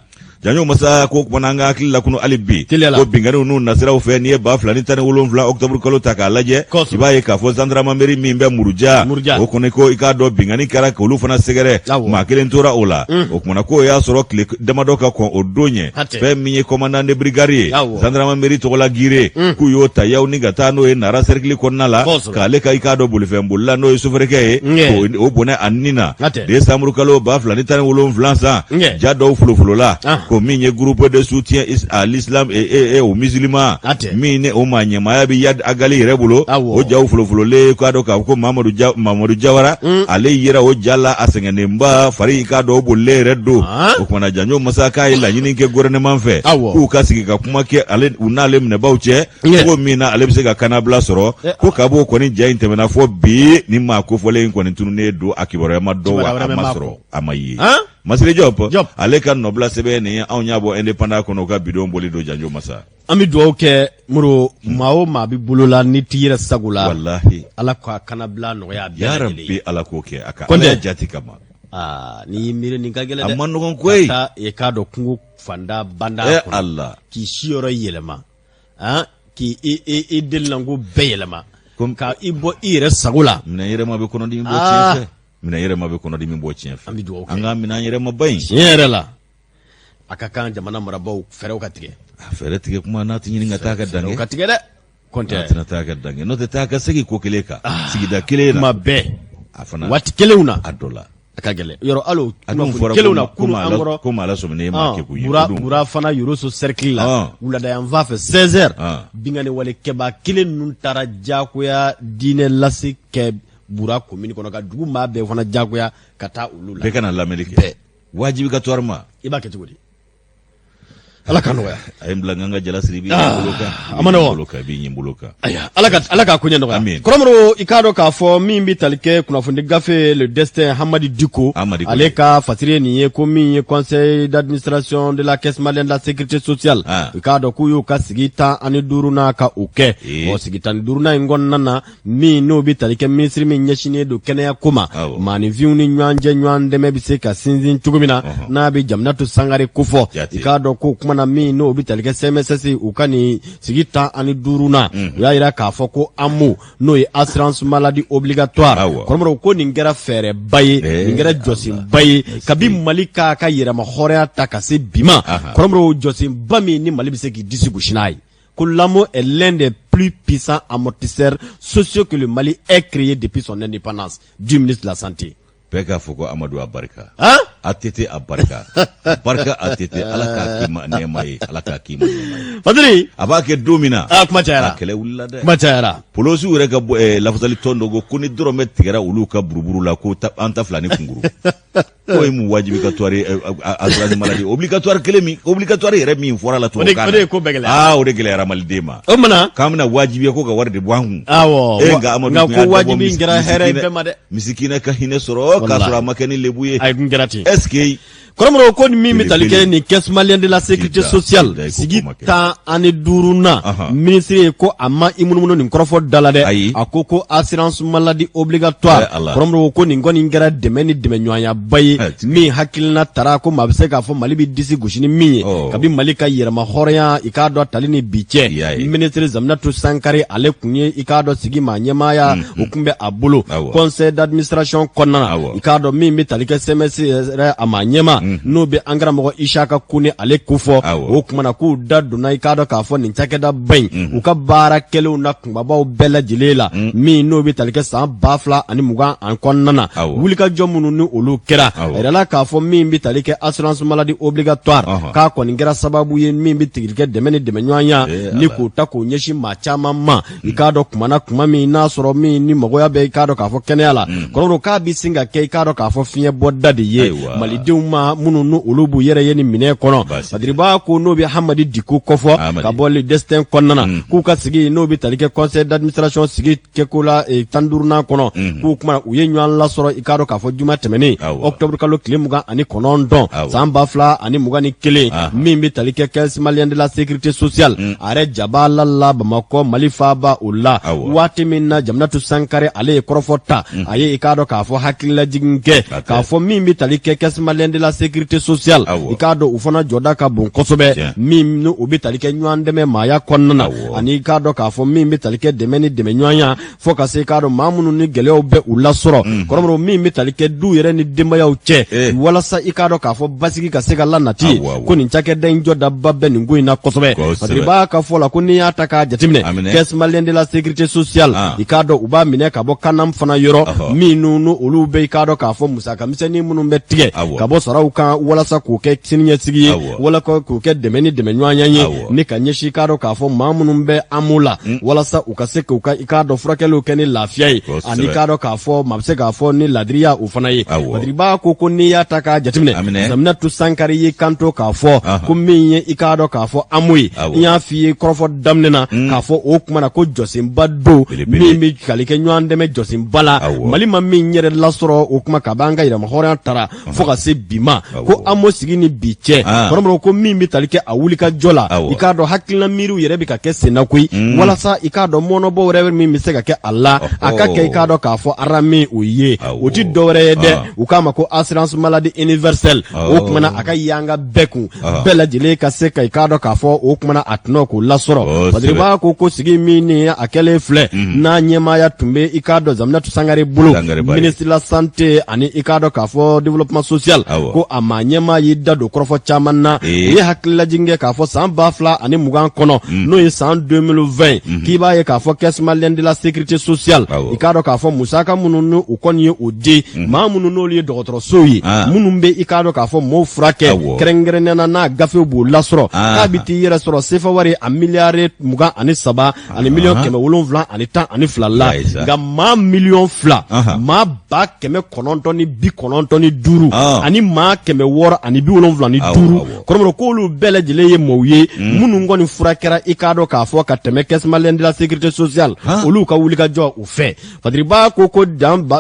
[SPEAKER 2] Janjo masa, ko kumana an ka hakili lakunu hali bi, ko binkanniw n'u nasiraw fɛ, n'i ye 2017 octobre kalo ta k'a lajɛ, i b'a ye k'a fɔ gendarmerie min bɛ Muruja, o kɔni ko i k'a dɔn binkanni kɛra k'olu fana sɛgɛrɛ, maa kelen tora o la. O kumana, k'o y'a sɔrɔ tile damadɔ ka kɔn o don ɲɛ, fɛn min ye commandant de brigade ye gendarmerie tɔgɔla Gire, k'u y'o ta yaw ni ka taa n'o ye Nara cercle kɔnɔna la, k'ale ka i k'a dɔn bolifɛn bolila, n'o ye sofɛrikɛ ye, o bɔnɛ a ni na. Décembre kalo 2017 san, ja dɔw folofolola. Ko min ye groupe de soutien à l'islam et aux musulmans min ni o maa ɲɛmaaya bɛ Iyad Ag Ghali yɛrɛ bolo, o jaw folofololen k'a dɔn k'a fɔ ko Mamadu Jawara, ale yera o ja la, a sɛgɛnnenba, fari k'a dɔn o bolilen yɛrɛ don. O kumana Janjo Masa k'a ye laɲini kɛ gouvernement fɛ k'u ka sigi ka kuma kɛ ale u n'ale minɛbaw cɛ cogo min na ale bɛ se ka kannabila sɔrɔ. Ko kab'o kɔni ja in tɛmɛna fɔ bi, ni maa kofɔlen in kɔni tununnen don, a kibaruya ma dɔn wa a ma sɔrɔ, a ma ye. Masire Jɔp, ale ka nɔbila sɛbɛn nin ye, anw y'a bɔ Indépendant kɔnɔ, u ka bidon boli don. Janjo Masa,
[SPEAKER 1] an bɛ dugawu kɛ Moro, maa o maa bɛ bolo la n'i t'i yɛrɛ sago la,
[SPEAKER 2] walahi,
[SPEAKER 1] Ala ka kannabila nɔgɔya bɛɛ
[SPEAKER 2] ya
[SPEAKER 1] lajɛlen ye.
[SPEAKER 2] Rabbi, Ala k'o kɛ a ka
[SPEAKER 1] Kɔntɛ.
[SPEAKER 2] Ala jati kama.
[SPEAKER 1] Aa, n'i y'i miiri nin ka gɛlɛn dɛ.
[SPEAKER 2] A man nɔgɔn koyi.
[SPEAKER 1] Ka taa i k'a dɔn kungo fanda banda kɔnɔ.
[SPEAKER 2] Ala.
[SPEAKER 1] K'i siyɔrɔ yɛlɛma, han, k'i i i i delilanko bɛɛ yɛlɛma. Ka i bɔ i yɛrɛ sago la.
[SPEAKER 2] Minɛn yɛrɛma bɛ kɔnɔdimi bɔ tiɲɛ fɛ. Minɛn yɛrɛma bɛ kɔnɔdimi bɔ tiɲɛ fɛ.
[SPEAKER 1] An bɛ dugawu kɛ.
[SPEAKER 2] An ka minɛn yɛrɛma ba in.
[SPEAKER 1] Tiɲɛ yɛrɛ la, a ka kan jamana marabaaw fɛɛrɛw ka tigɛ.
[SPEAKER 2] A fɛɛrɛ tigɛ kuma n'a tɛ ɲini ka taa ka dan
[SPEAKER 1] Fɛɛrɛw
[SPEAKER 2] kɛ.
[SPEAKER 1] ka tigɛ dɛ. Kɔntɛ.
[SPEAKER 2] N'a tɛna taa ka dan kɛ, n'o tɛ taa ka segin ko kelen kan sigida kelen na.
[SPEAKER 1] Kuma bɛɛ.
[SPEAKER 2] A fana.
[SPEAKER 1] Waati kelenw na.
[SPEAKER 2] A dɔ la.
[SPEAKER 1] A ka gɛlɛn. Yɔrɔ hali o
[SPEAKER 2] A dun
[SPEAKER 1] kunnafoni
[SPEAKER 2] fɔra
[SPEAKER 1] kelenw na
[SPEAKER 2] ko
[SPEAKER 1] kunun
[SPEAKER 2] maa
[SPEAKER 1] an
[SPEAKER 2] la-
[SPEAKER 1] kɔrɔ.
[SPEAKER 2] ko maa lasɔminen ye maa kɛ kun ye.
[SPEAKER 1] Bura
[SPEAKER 2] O dun.
[SPEAKER 1] Bura fana Yoroso cercle la. Wulada yanfan fɛ 16 heures. Binkanni wale kɛbaa kelen ninnu taara diyagoya diinɛ lase kɛ Bura commune kɔnɔ, ka dugu maa bɛɛ fana diyagoya ka taa olu la.
[SPEAKER 2] Bɛɛ ka na lamɛnni kɛ.
[SPEAKER 1] Bɛɛ.
[SPEAKER 2] Wajibikatɔri ma.
[SPEAKER 1] I b'a kɛ cogo di? Ala ka nɔgɔya.
[SPEAKER 2] A ye n bila n ka n ka jala siri, i b'i ɲin bolo kan.
[SPEAKER 1] A ma nɔgɔn.
[SPEAKER 2] Bolo kan, i b'i ɲin bolo kan.
[SPEAKER 1] Ayiwa, Ala ka koɲɛ nɔgɔya.
[SPEAKER 2] Amin.
[SPEAKER 1] Kɔrɔmɔrɔ, i k'a dɔn k'a fɔ min bɛ tali kɛ kunnafoni gafe Le Destin, Hamadi Diko,
[SPEAKER 2] Hamadi Diko.
[SPEAKER 1] ale ka fasiri ye nin ye, ko min ye conseil d'administration de la caisse malienne de la sécurité sociale, i k'a dɔn k'u y'u ka sigi 15nan ka o kɛ. Ɔ, sigi 15nan in kɔnɔna na, min n'o bɛ tali kɛ minisiri min ɲɛsinnen don kɛnɛya ko ma, maaninfinw ni ɲɔgɔn cɛ ɲɔgɔn dɛmɛ bɛ se ka sinsin cogo min na, n'a bɛ Jaminatu Sangare kofɔ. I k'a dɔn ko kuma na, min n'o bɛ tali kɛ CMSS, u ka nin sigi 15nan, u y'a jira k'a fɔ ko AMO, n'o ye assurance maladie obligatoire, kɔrɔmɔrɔ, ko nin kɛra fɛɛrɛba ye, nin kɛra jɔsenba ye kabi Mali k'a ka yɛrɛma hɔrɔnya ta ka se bi ma. Kɔrɔmɔrɔ, jɔsenba min ni Mali bɛ se k'i disi gosi n'a ye, ko l'AMO est l'un des plus puissants amortisseurs sociaux que le Mali ait créé depuis son indépendance, du ministre de la Santé.
[SPEAKER 2] Bɛɛ k'a fɔ ko Amadu a barika.
[SPEAKER 1] Hein?
[SPEAKER 2] ATT a barika. A barika ATT, Ala k'a k'i ma nɛɛma ye, Ala k'a k'i ma nɛɛma ye.
[SPEAKER 1] Fadili.
[SPEAKER 2] A b'a kɛ don min na.
[SPEAKER 1] Ah, kuma cayara.
[SPEAKER 2] A kɛlɛ wulila dɛ.
[SPEAKER 1] Kuma cayara.
[SPEAKER 2] Polosiw yɛrɛ ka bɔ lafasali tɔn dɔ ko ko ni dɔrɔmɛ tigɛra olu ka buruburu la, ko an ta fila ni kunguru. K'o ye mun wajibikatoire assurance maladie obligatoire kelen min obligatoire yɛrɛ min fɔra la tubabukan na.
[SPEAKER 1] O de ye ko bɛɛ gɛlɛya.
[SPEAKER 2] Aa, o de gɛlɛyara maliden ma.
[SPEAKER 1] O mana.
[SPEAKER 2] K'an bɛna wajibiya ko ka wari de bɔ an kun.
[SPEAKER 1] Awɔ.
[SPEAKER 2] E nka Amadu
[SPEAKER 1] nka
[SPEAKER 2] tun
[SPEAKER 1] ko
[SPEAKER 2] y'a dabɔ
[SPEAKER 1] wajibi in kɛra hɛrɛ ye bɛɛ ma dɛ.
[SPEAKER 2] Misikina ka hinɛ sɔrɔ k'a sɔrɔ a ma kɛ ni lebu ye.
[SPEAKER 1] Ayi, kun kɛra ten.
[SPEAKER 2] Est ce que
[SPEAKER 1] Kɔrɔmɔrɔ, ko ni min bɛ tali kɛ nin caisse malienne de la sécurité sociale sigi 15nan, minisiri ye ko a ma i munumunu nin kɔrɔfɔ da la dɛ.
[SPEAKER 2] Ayi.
[SPEAKER 1] A ko ko assurance maladie obligatoire, kɔrɔmɔrɔ, ko nin kɔni kɛra dɛmɛ ni dɛmɛɲɔgɔnyaba ye, min hakilina tara ko maa bɛ se k'a fɔ Mali bɛ disi gosi ni min ye kabi Mali ka yɛrɛma hɔrɔnya i k'a dɔn tali ni bi cɛ. Minisiri Zaminatu Sankare, ale kun ye i k'a dɔn sigi maa ɲɛmaaya o kun bɛ a bolo conseil d'administration kɔnɔna na. I k'a dɔn min bɛ tali kɛ CMS yɛrɛ a maa ɲɛmaa, n'o bɛ an karamɔgɔ Isaka Kone ale kofɔ, o kuma na k'u da donna i k'a dɔn k'a fɔ nin cakɛdaba in u ka baara kɛlenw na kunbabaw bɛɛ lajɛlen la, min n'o bɛ tali kɛ san 2020 an kɔnɔna na, wulikajɔ minnu ni olu kɛra. A yirala k'a fɔ min bɛ tali kɛ assurance maladie obligatoire, k'a kɔni kɛra sababu ye min bɛ tigili kɛ dɛmɛ ni dɛmɛɲɔgɔnya ni k'o ta k'o ɲɛsin maa caman ma. I k'a dɔn kuma na kuma min n'a sɔrɔ min ni magoya bɛ i k'a dɔn k'a fɔ kɛnɛya la, kɔrɔmɔrɔ, k'a bɛ sin ka kɛ i k'a dɔn k'a fɔ fiɲɛ bɔda de ye malidenw ma minnu ni olu b'u yɛrɛ ye nin minɛn kɔnɔ. Badiriba ko n'o bɛ Hamadi Diko kofɔ ka bɔ Le Destin kɔnɔna na, k'u ka sigi n'o bɛ tali kɛ conseil d'administration sigi kɛko la 15nan kɔnɔ, k'u kuma u ye ɲɔgɔn lasɔrɔ i k'a dɔn k'a fɔ juma tɛmɛnen, octobre kalo tile 29 san 2021, min bɛ tali kɛ caisse malienne de la sécurité sociale a yɛrɛ jabala la Bamakɔ, Mali faaba o la. Waati min na Jaminatu Sankare ale ye kɔrɔfɔ ta, a ye i k'a dɔn k'a fɔ hakililajigin kɛ k'a fɔ min bɛ tali kɛ caisse malienne de la sécurité sociale, i k'a dɔn u fana jɔda ka bon kosɛbɛ, min ni o bɛ tali kɛ ɲɔgɔn dɛmɛ maaya kɔnɔna na, ani i k'a dɔn k'a fɔ min bɛ tali kɛ dɛmɛ ni dɛmɛɲɔgɔnya, fo ka se i k'a dɔn maa minnu ni gɛlɛyaw bɛ u lasɔrɔ, kɔrɔmɔrɔ, min bɛ tali kɛ du yɛrɛ ni denbayaw cɛ, walasa i k'a dɔn k'a fɔ basigi ka se ka lanati, ko nin cakɛda in jɔdaba bɛ nin ko in na kosɛbɛ. Badiriba ka fɔ la ko n'i y'a ta k'a jateminɛ, caisse malienne de la sécurité sociale, i k'a dɔn u b'a minɛ ka bɔ CANAM fana yɔrɔ, minnu ni olu bɛ i k'a dɔn k'a fɔ musaka misɛnnin minnu bɛ tigɛ. tigɛ ka bɔ saraw kan walasa k'o kɛ siniɲɛsigi ye, wala k'o kɛ dɛmɛ ni dɛmɛɲɔgɔnya ye ni ka ɲɛsin i k'a dɔn k'a fɔ maa minnu bɛ AMO la, walasa u ka se k'u ka i k'a dɔn furakɛliw kɛ ni lafiya ye, ani i k'a dɔn k'a fɔ maa bɛ se k'a fɔ ni ladiriya o fana ye. Badiriba ko ko n'i y'a ta k'a jateminɛ, Jaminatu Sankare y'i kanto k'a fɔ ko min ye i k'a dɔn k'a fɔ AMO ye, n y'a f'i ye kɔrɔfɔ daminɛ na k'a fɔ o kuma na ko jɔsenba don min bɛ tali kɛ ɲɔgɔn dɛmɛ jɔsenba la Mali ma min yɛrɛ lasɔrɔ o kuma ka b'an ka yɛrɛmahɔrɔnya tara fo ka se bi ma, ko AMO sigi ni bi cɛ, kɔrɔmɔrɔ ko min bɛ tali kɛ a wulikajɔ la, i k'a dɔn hakilina miiriw yɛrɛ bɛ ka kɛ senna koyi, walasa i k'a dɔn mɔnɔbɔ wɛrɛ min bɛ se ka kɛ a la, a ka kɛ i k'a dɔn k'a fɔ arami o ye. O ti dɔwɛrɛ ye dɛ, u k'a ma ko assurance maladie universelle. O kuma na a ka yanga bɛɛ kun, bɛɛ lajɛlen ka se ka i k'a dɔn k'a fɔ o kuma na a tɔnɔ k'o lasɔrɔ. Badiriba ko ko sigi min ni a kɛlen filɛ, n'a ɲɛmaaya tun bɛ i k'a dɔn Jaminatu Sangare bolo, ministre de la santé ani i k'a dɔn k'a fɔ développement social, ko a maa ɲɛmaa y'i da don kɔrɔfɔ caman na. U ye hakililajigin kɛ k'a fɔ san 2020 kɔnɔ, n'o ye san 2020, k'i b'a ye k'a fɔ caisse malienne de la sécurité sociale, i k'a dɔn k'a fɔ musaka minnu ni u kɔni ye o di maa minnu n'olu ye dɔgɔtɔrɔsow ye, minnu bɛ i k'a dɔn k'a fɔ mɔɔw furakɛ, kɛrɛnkɛrɛnnenya na n'a gafew b'o lasɔrɔ, k'a bɛ t'i yɛrɛ sɔrɔ sefa wari a miliyari 23 ani miliyɔn 712 la. Nka maa miliyɔn 2, maa 995,000 ani maa 675, kɔrɔmɔrɔ k'olu bɛɛ lajɛlen ye mɔɔw ye minnu kɔni furakɛra i k'a dɔn k'a fɔ ka tɛmɛ caisse malienne de la sécurité sociale olu ka wulikajɔ u fɛ. Badiriba ko ko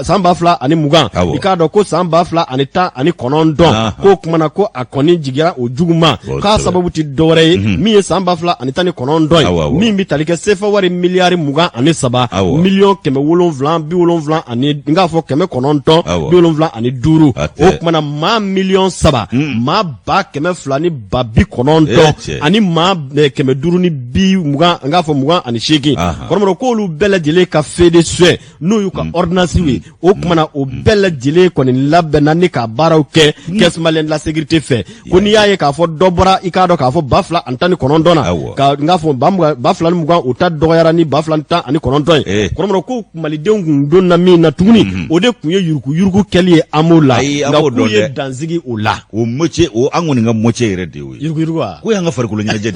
[SPEAKER 1] san 2020, i k'a dɔn ko san 2019, k'o kuma na ko a kɔni jigira o juguman, k'a sababu tɛ dɔwɛrɛ ye min ye san 2019 ye, min bɛ tali kɛ sefa wari miliyari 23 miliyɔn 770 ani n k'a fɔ 975. O kuma na maa miliyɔn 3, maa 200 ni 900,000 ani maa 500 ni bi mugan, n k'a fɔ 28, kɔrɔmɔrɔ k'olu bɛɛ lajɛlen ka feuille de soins, n'o y'u ka ordonnance ye, o kuma na o bɛɛ lajɛlen kɔni labɛnna ni ka baaraw kɛ caisse malienne de la sécurité fɛ. Ko n'i y'a ye k'a fɔ dɔ bɔra i k'a dɔn k'a fɔ 2019 na, ka n k'a fɔ 2020, o ta dɔgɔyara ni 2019 ye, kɔrɔmɔrɔ ko malidenw kun donna min na tuguni, o de kun ye yuruguyurugu kɛli ye AMO la, nka k'u ye dansigi o la.
[SPEAKER 2] O métier, o an kɔni ka métier yɛrɛ de y'o ye.
[SPEAKER 1] Yuruguyurugu wa?
[SPEAKER 2] Ko y'an ka farikolo ɲɛnajɛ de ye.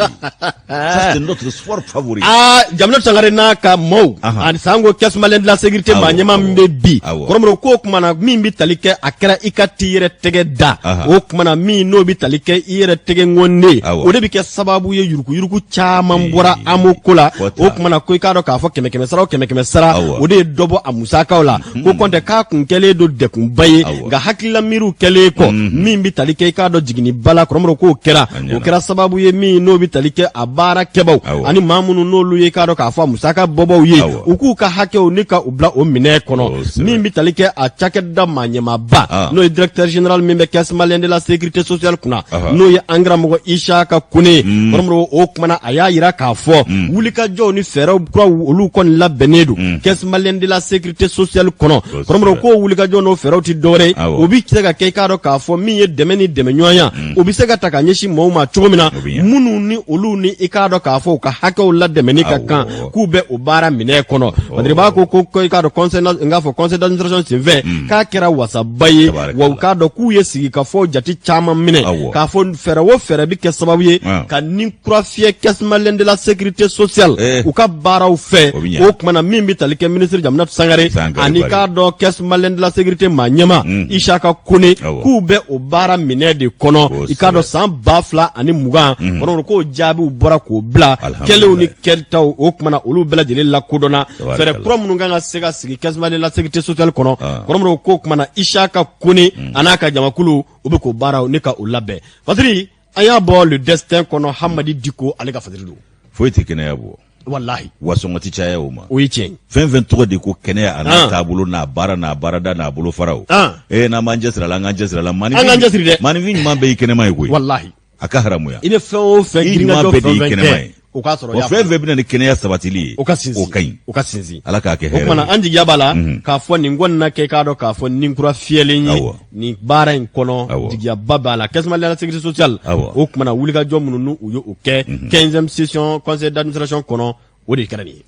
[SPEAKER 2] Ça, c'est notre sport favori.
[SPEAKER 1] Aa, Jamina Sangare n'a ka maaw ani sango caisse malienne de la sécurité maa ɲɛmaa min bɛ bi, kɔrɔmɔrɔ k'o kuma na min bɛ tali kɛ a kɛra i ka t'i yɛrɛ tɛgɛ da, o kuma na min n'o bɛ tali kɛ i yɛrɛ tɛgɛ ŋɔnden, o de bɛ kɛ sababu ye yuruguyurugu caman bɔra AMO ko la. O kuma na ko i k'a dɔn k'a fɔ kɛmɛ kɛmɛ sara o kɛmɛ kɛmɛ sara, o de ye dɔ bɔ a musakaw la. Ko kɔntɛ k'a kun kɛlen don dɛkunba ye, nka hakilila miiriw kɛlen kɔ min bɛ tali kɛ i k'a dɔn jiginniba la, kɔrɔmɔrɔ k'o kɛra, o kɛra sababu ye min n'o bɛ tali kɛ a baara kɛbaw ani maa minnu n'olu ye k'a dɔn k'a fɔ a musaka bɔbaw ye, u k'u ka hakɛw ni ka u bila o minɛ kɔnɔ. Min bɛ tali kɛ a cakɛda maa ɲɛmaaba, n'o ye directeur général min bɛ caisse malienne de la sécurité sociale kunna, n'o ye an karamɔgɔ Isaka Kone ye, kɔrɔmɔrɔ o kumana a y'a yira k'a fɔ wulikajɔw ni fɛɛrɛw kuraw olu kɔni labɛnnen don caisse malienne de la sécurité sociale kɔnɔ. Kɔrɔmɔrɔ ko wulikajɔ n'o fɛɛrɛw tɛ dɔwɛrɛ ye, o bɛ se ka kɛ i k'a dɔn k'a fɔ min ye dɛmɛ ni dɛmɛɲɔgɔnya, o bɛ se ka ta ka ɲɛsin maaw ma cogo min na, minnu ni olu ni i k'a dɔn k'a fɔ u ka hakɛw ladɛmɛni ka kan, k'u bɛ o baara minɛ kɔnɔ. Badiriba ko ko i k'a dɔn conseil, n k'a fɔ conseil d'administration senfɛ, k'a kɛra wasaba ye wa u k'a dɔn k'u ye sigikafɔ jate caman minɛ k'a fɔ fɛɛrɛ o fɛɛrɛ bɛ kɛ sababu ye ka ni kura fiyɛ caisse malienne de la sécurité sociale u ka baaraw fɛ. O kuma na min bɛ tali kɛ ministre Jaminatu Sangare ani k'a dɔn caisse malienne de la sécurité maa ɲɛmaa Isaka Kone, k'u bɛ o baara minɛ de kɔnɔ. I k'a dɔn san 2020 kɔnɔ, k'o jaabiw bɔra k'o bila kɛlenw ni kɛtaw, o kuma na olu bɛɛ lajɛlen lakodɔnna, fɛɛrɛ kura minnu kan ka se ka sigi caisse malienne de la sécurité sociale kɔnɔ. Kɔrɔmɔrɔ k'o kuma na Isaka Kone a n'a ka jamakulu, u bɛ k'o baaraw ne ka o labɛn. Fadiri, an y'a bɔ Le Destin kɔnɔ, Hamadi Diko ale ka fadiri don.
[SPEAKER 2] Foyi tɛ kɛnɛya bɔ.
[SPEAKER 1] Walahi.
[SPEAKER 2] Wa sɔngɔ tɛ caya o ma.
[SPEAKER 1] O ye tiɲɛ ye.
[SPEAKER 2] Fɛn fɛn tɔgɔ de ko kɛnɛya, a n'a taabolo, n'a baara, n'a baarada, n'a bolofaraw, ee, n'an b'an cɛsiri a la, an k'an cɛsiri a la.
[SPEAKER 1] An k'an cɛsiri dɛ.
[SPEAKER 2] Maaninfin ɲuman bɛɛ y'i kɛnɛma ye koyi.
[SPEAKER 1] Walahi.
[SPEAKER 2] A ka haramuya.
[SPEAKER 1] I bɛ fɛn o fɛn
[SPEAKER 2] I ɲuman
[SPEAKER 1] girinkajɔ
[SPEAKER 2] bɛɛ de
[SPEAKER 1] fɛn
[SPEAKER 2] y'i
[SPEAKER 1] fɛn
[SPEAKER 2] kɛnɛma
[SPEAKER 1] kɛ
[SPEAKER 2] ye.
[SPEAKER 1] O k'a sɔrɔ
[SPEAKER 2] Wa fɛn fɛn bɛ na ni kɛnɛya sabatili ye,
[SPEAKER 1] o ka sinsin.
[SPEAKER 2] O ka ɲi.
[SPEAKER 1] O ka sinsin.
[SPEAKER 2] Ala k'a kɛ
[SPEAKER 1] O
[SPEAKER 2] hɛrɛ
[SPEAKER 1] kumana
[SPEAKER 2] ye.
[SPEAKER 1] An jigiya b'a la k'a fɔ nin kɔni na kɛ, k'a dɔn k'a fɔ nin kura fiyɛlen ye nin baara in kɔnɔ. Jigiyaba b'a la caisse malienne de la sécurité sociale. O kumana wulikajɔ minnu n'u u ye o kɛ 15e session conseil d'administration kɔnɔ, o de kɛra nin ye.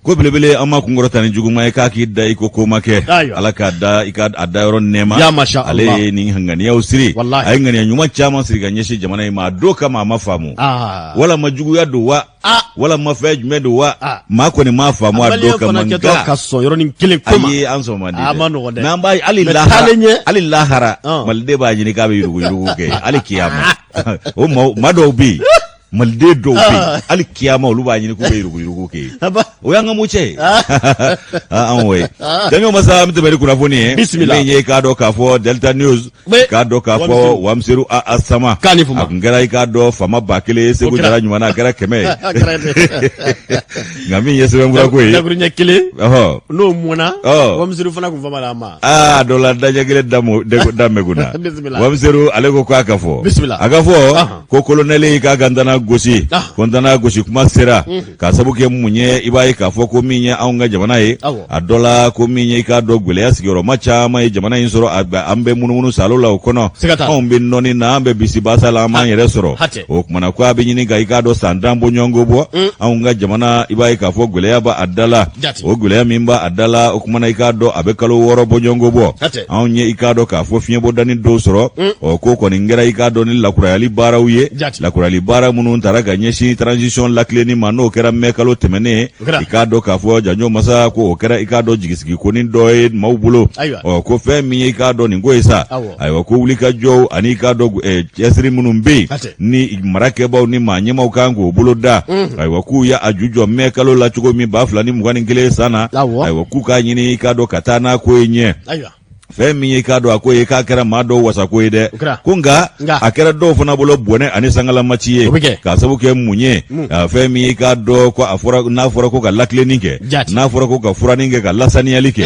[SPEAKER 2] Ko belebele an ma kunkɔrɔta ni juguman ye k'a k'i da i ko ko ma kɛ ala k'a da i ka a dayɔrɔ nɛɛma ale ye nin ŋaniyaw siri a ye ŋaniya ɲuman caman siri ka ɲɛsin jamana in ma a don kama a ma faamu walama juguya don wa walama fɛn jumɛn don wa maa kɔni m'a faamu a don kama
[SPEAKER 1] nka ka sɔn yɔrɔnin kelen ko ma
[SPEAKER 2] ayi an sɔn man di dɛ n'an b'a hali lahara hali lahara maliden b'a ɲini k'a bɛ yuruguyurugu kɛ hali kiyama o maa dɔw bɛ yen maliden dɔw bɛ yen hali kiyama olu b'a ɲini k'u bɛ yuruguyurugu kɛ o y'an ka mocɛ ye anw ye janjo masa an bɛ tɛmɛ ni kunnafoni ye
[SPEAKER 1] bisimila
[SPEAKER 2] min ye k'a dɔn k'a fɔ delta news k'a dɔn k'a fɔ wamiseru a sama a tun kɛra i k'a dɔn faama 1000 ye segu jara ɲuman na a kɛra 100 ye nka min ye sɛbɛnfura ko ye
[SPEAKER 1] dakuruɲɛ kelen n'o mɔnna wamiseru fana tun famana a ma
[SPEAKER 2] aa dɔ la daɲɛ kelen da mɛgunna wamiseru ale ko k'a ka fɔ a ka fɔ ko kolonɛli k'a ka ntana gosi ah. ko ntana gosi kuma sera mm. k'a sabu kɛ mun ye i b'a ye k'a fɔ ko min ye anw ka jamana ye a dɔ la ko min ye i k'a dɔn gwɛlɛya sigiyɔrɔma caman ye jamana in sɔrɔ an bɛ munumunu salo la o kɔnɔ anw bɛ nɔni na an bɛ bisibasa la an b'an yɛrɛ sɔrɔ o kumana ko a bɛ ɲini ka i k'a dɔn san 10 bɔɲɔgɔnko bɔ mm. anw ka jamana i b'a ye k'a fɔ gwɛlɛya b'a da la o gwɛlɛya min b'a da la o kumana i k'a dɔn a bɛ kalo 6 bɔɲɔgɔnko bɔ anw ye i k'a dɔn k'a fɔ fiɲɛbɔdani dɔw sɔrɔ mm. ɔ ko kɔni kɛra i k'a dɔn ni lakurayali baaraw ye lakurayali baara minnu tara ka ɲɛsin transition lakilenni ma n'o kɛra mɛ kalo tɛmɛnen i k'a dɔn k'a fɔ janjo masa ko o kɛra i k'a dɔn jigisigi konin dɔ ye maaw bolo ɔ ko fɛn min ye i k'a dɔn nin ko ye sa ayiwa ko wulikajɔw ani i k'a dɔn eh, cɛsiri minnu bɛ yen ni marakɛbaw ni maa ɲɛmaaw kan k'o bolo da mm. ayiwa k'u y'a ju jɔ mɛ kalo la cogo min 2021 san na ayiwa k'u k'a ɲini i k'a dɔn ka taa n'a ko ye ɲɛ fɛn min ye i k'a dɔn a ko ye k'a kɛra maa dɔw wasako ye dɛ ko nka a kɛra dɔw fana bolo bɔnɛ ani sangalamaci ye k'a sabu kɛ mun ye fɛn min ye i k'a dɔn ko a fɔra n'a fɔra ko ka lakilenni kɛ n'a fɔra ko ka furanni kɛ ka lasaniyali kɛ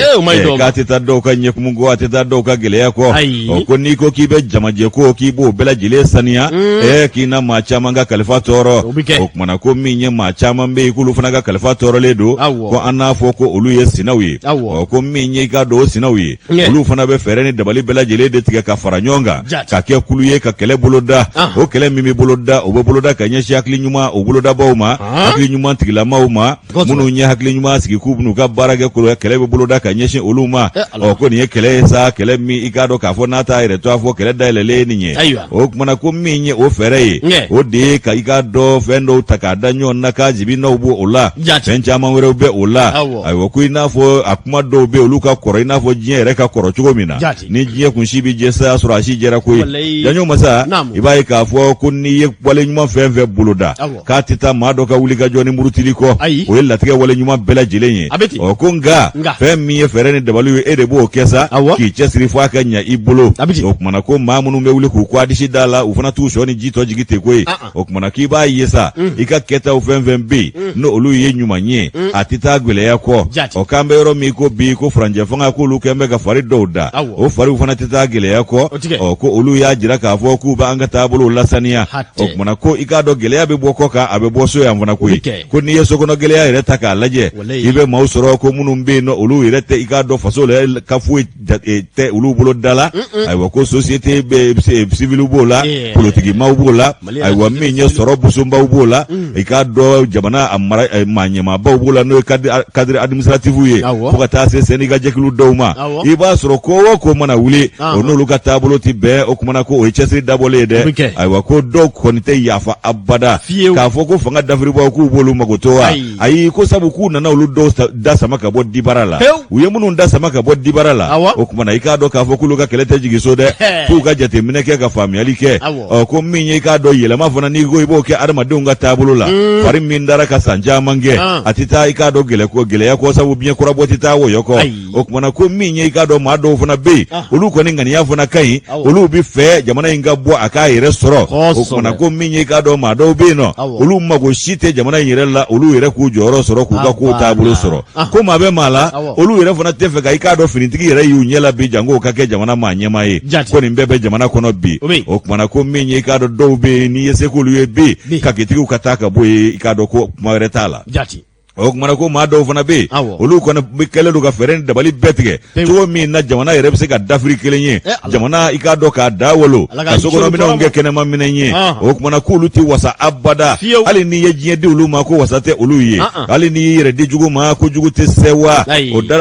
[SPEAKER 2] k'a tɛ taa dɔw ka ɲɛkumu kɔ a tɛ taa dɔw ka gɛlɛya kɔ ɔ ko n'i ko k'i bɛ jamajɛ ko k'i b'o bɛɛ lajɛlen saniya mm. k'i na maa caman ka kalifa tɔɔrɔ o kumana ko min ye maa caman bɛ yen k'olu fana ka kalifa tɔɔrɔlen don ko an n'a fɔ ko olu ye sinaw ye ɔ ko min ye i k'a dɔn o sinaw ye olu fana bɛ fɛɛrɛ ni dabali bɛɛ lajɛlen de tigɛ ka fara ɲɔgɔn kan ka kɛ kulu ye ka kɛlɛ boloda o kɛlɛ min bɛ boloda o bɛ boloda ka ɲɛsin hakili ɲuman o bolodabaaw ma hakili ɲuman tigilamaw ma minnu ye hakili ɲuman sigi k'u bɛn'u ka baara kɛ kolo kɛlɛ bɛ boloda ka ɲɛsin olu ma eh, ɔ ko nin ye kɛlɛ ye sa kɛlɛ min i k'a dɔn k'a fɔ n'a t'a yɛrɛ to a fɔ kɛlɛ dayɛlɛlen ye nin ye o kumana ko min ye o fɛɛrɛ ye o de ye ka i k'a dɔn fɛn dɔw ta k'a da ɲɔgɔn na k'a jibinɛw b'o la fɛn caman wɛrɛw bɛ o la ayiwa ko i n'a fɔ a kuma dɔw bɛ olu ka kɔrɔ i n'a fɔ diɲɛ yɛrɛ ka kɔrɔ cogo min na ni diɲɛ kun si bɛ jɛ sa y'a sɔrɔ a si jɛra koyi janjo masa i b'a ye k'a fɔ ko n'i ye wale ɲuman fɛn fɛn boloda k'a tɛ taa maa dɔ ka wulikajɔ ni murutili kɔ o ye latigɛ wale ɲuman bɛɛ lajɛlen ye ɔ ko nka fɛn min ye fɛɛrɛ ni dabali ye e de b'o kɛ sa k'i cɛsiri fo a ka ɲɛ i bolo o kumana ko maa minnu bɛ wuli k'u kɔ a disi da la u fana t'u sɔ ni ji tɔ jigi ten koyi ah, ah. o kumana k'i b'a ye sa mm. i ka kɛtaw fɛn fɛn bɛ yen mm. n'olu ye ɲuman ye mm. a tɛ taa gɛlɛya kɔ ɔ k'an bɛ yɔrɔ min ko bi ko furancɛ fanga k'olu kɛn bɛ ka fari dɔw da o fariw fana tɛ taa gɛlɛya kɔ ɔ ko olu y'a jira k'a fɔ k'u b'an ka taabolow lasaniya o kumana ko i k'a dɔn gɛlɛya bɛ bɔ kɔ kan a bɛ bɔ so yan fana koyi ko n'i ye sokɔnɔ gɛlɛya yɛrɛ ta k'a lajɛ i bɛ maaw sɔrɔ ko minnu bɛ yen nɔ olu yɛrɛ tɛ i k'a dɔn faso yɛrɛ ka foyi e, tɛ olu bolo da la ayiwa ko société civile b'o la politikimaw b'o la ayiwa min ye sɔrɔ bosonbaw b'o la mm. i k'a dɔn jamana a mara eh, maa ɲɛmaabaw b'o la n'o ye cadre administratif ye fo ka taa se syndicat jɛkulu dɔw ma i b'a sɔrɔ ko o ko mana wuli o n'olu ka taabolo tɛ bɛn o kumana ko o ye cɛsiri dabɔlen ye dɛ ayiwa ko dɔw kɔni tɛ yafa abada k'a fɔ ko fanga dafiribaaw k'u b'olu mago to wa ayi ko sabu k'u nana olu dɔw da sama ka bɔ dibara la u ye minnu da sama ka bɔ dibara la o kumana i k'a dɔn k'a fɔ k'olu ka kɛlɛ tɛ jigin so dɛ k'u ka jateminɛ kɛ ka faamuyali kɛ ɔ ko min ye i k'a dɔn yɛlɛma fana n'i ko i b'o kɛ adamadenw ka taabolo la mm. fari min dara ka san caman kɛ ah. a tɛ taa i k'a dɔn gɛlɛya kɔ sabu biɲɛ kurabɔ tɛ taa wɔyɔ kɔ o kumana ko min ye i k'a dɔn maa dɔw fana bɛ yen ah. olu kɔni ŋaniya fana ka ɲi olu bɛ fɛ jamana in ka bɔ a k'a yɛrɛ sɔrɔ o kumana ko min ye i k'a dɔn maa dɔw bɛ yen nɔ olu mago si tɛ jamana in yɛrɛ la olu yɛrɛ k'u jɔyɔrɔ sɔrɔ k'u ka kow taabolo sɔrɔ ah. ko maa bɛ maa la olu yɛrɛ fana tɛ fɛ ka i k'a dɔn finitigi yɛrɛ y'u ɲɛ la bi janko o ka kɛ jamana maa ɲɛmaa ye ko nin bɛɛ bɛ jamana kɔnɔ bi o kumana ko min ye i k'a dɔn dɔw bɛ yen n'i ye se k'olu ye bi kakitigiw ka taa ka bɔ yen i k'a dɔn ko kuma wɛrɛ t'a la. O kumana ko maa dɔw fana bɛ yen, olu kɔni bɛ kɛlen don ka fɛɛrɛ ni dabali bɛɛ tigɛ cogo min na jamana yɛrɛ bɛ se ka dafiri kelen ye, jamana i k'a dɔn k'a da wolo, ka sokɔnɔminɛnw kɛ kɛnɛma minɛn ye. O kumana k'olu tɛ wasa abada, hali n'i ye diɲɛ di olu ma ko wasa tɛ olu ye, hali n'i y'i yɛrɛ di jugu ma ko jugu tɛ sɛwa.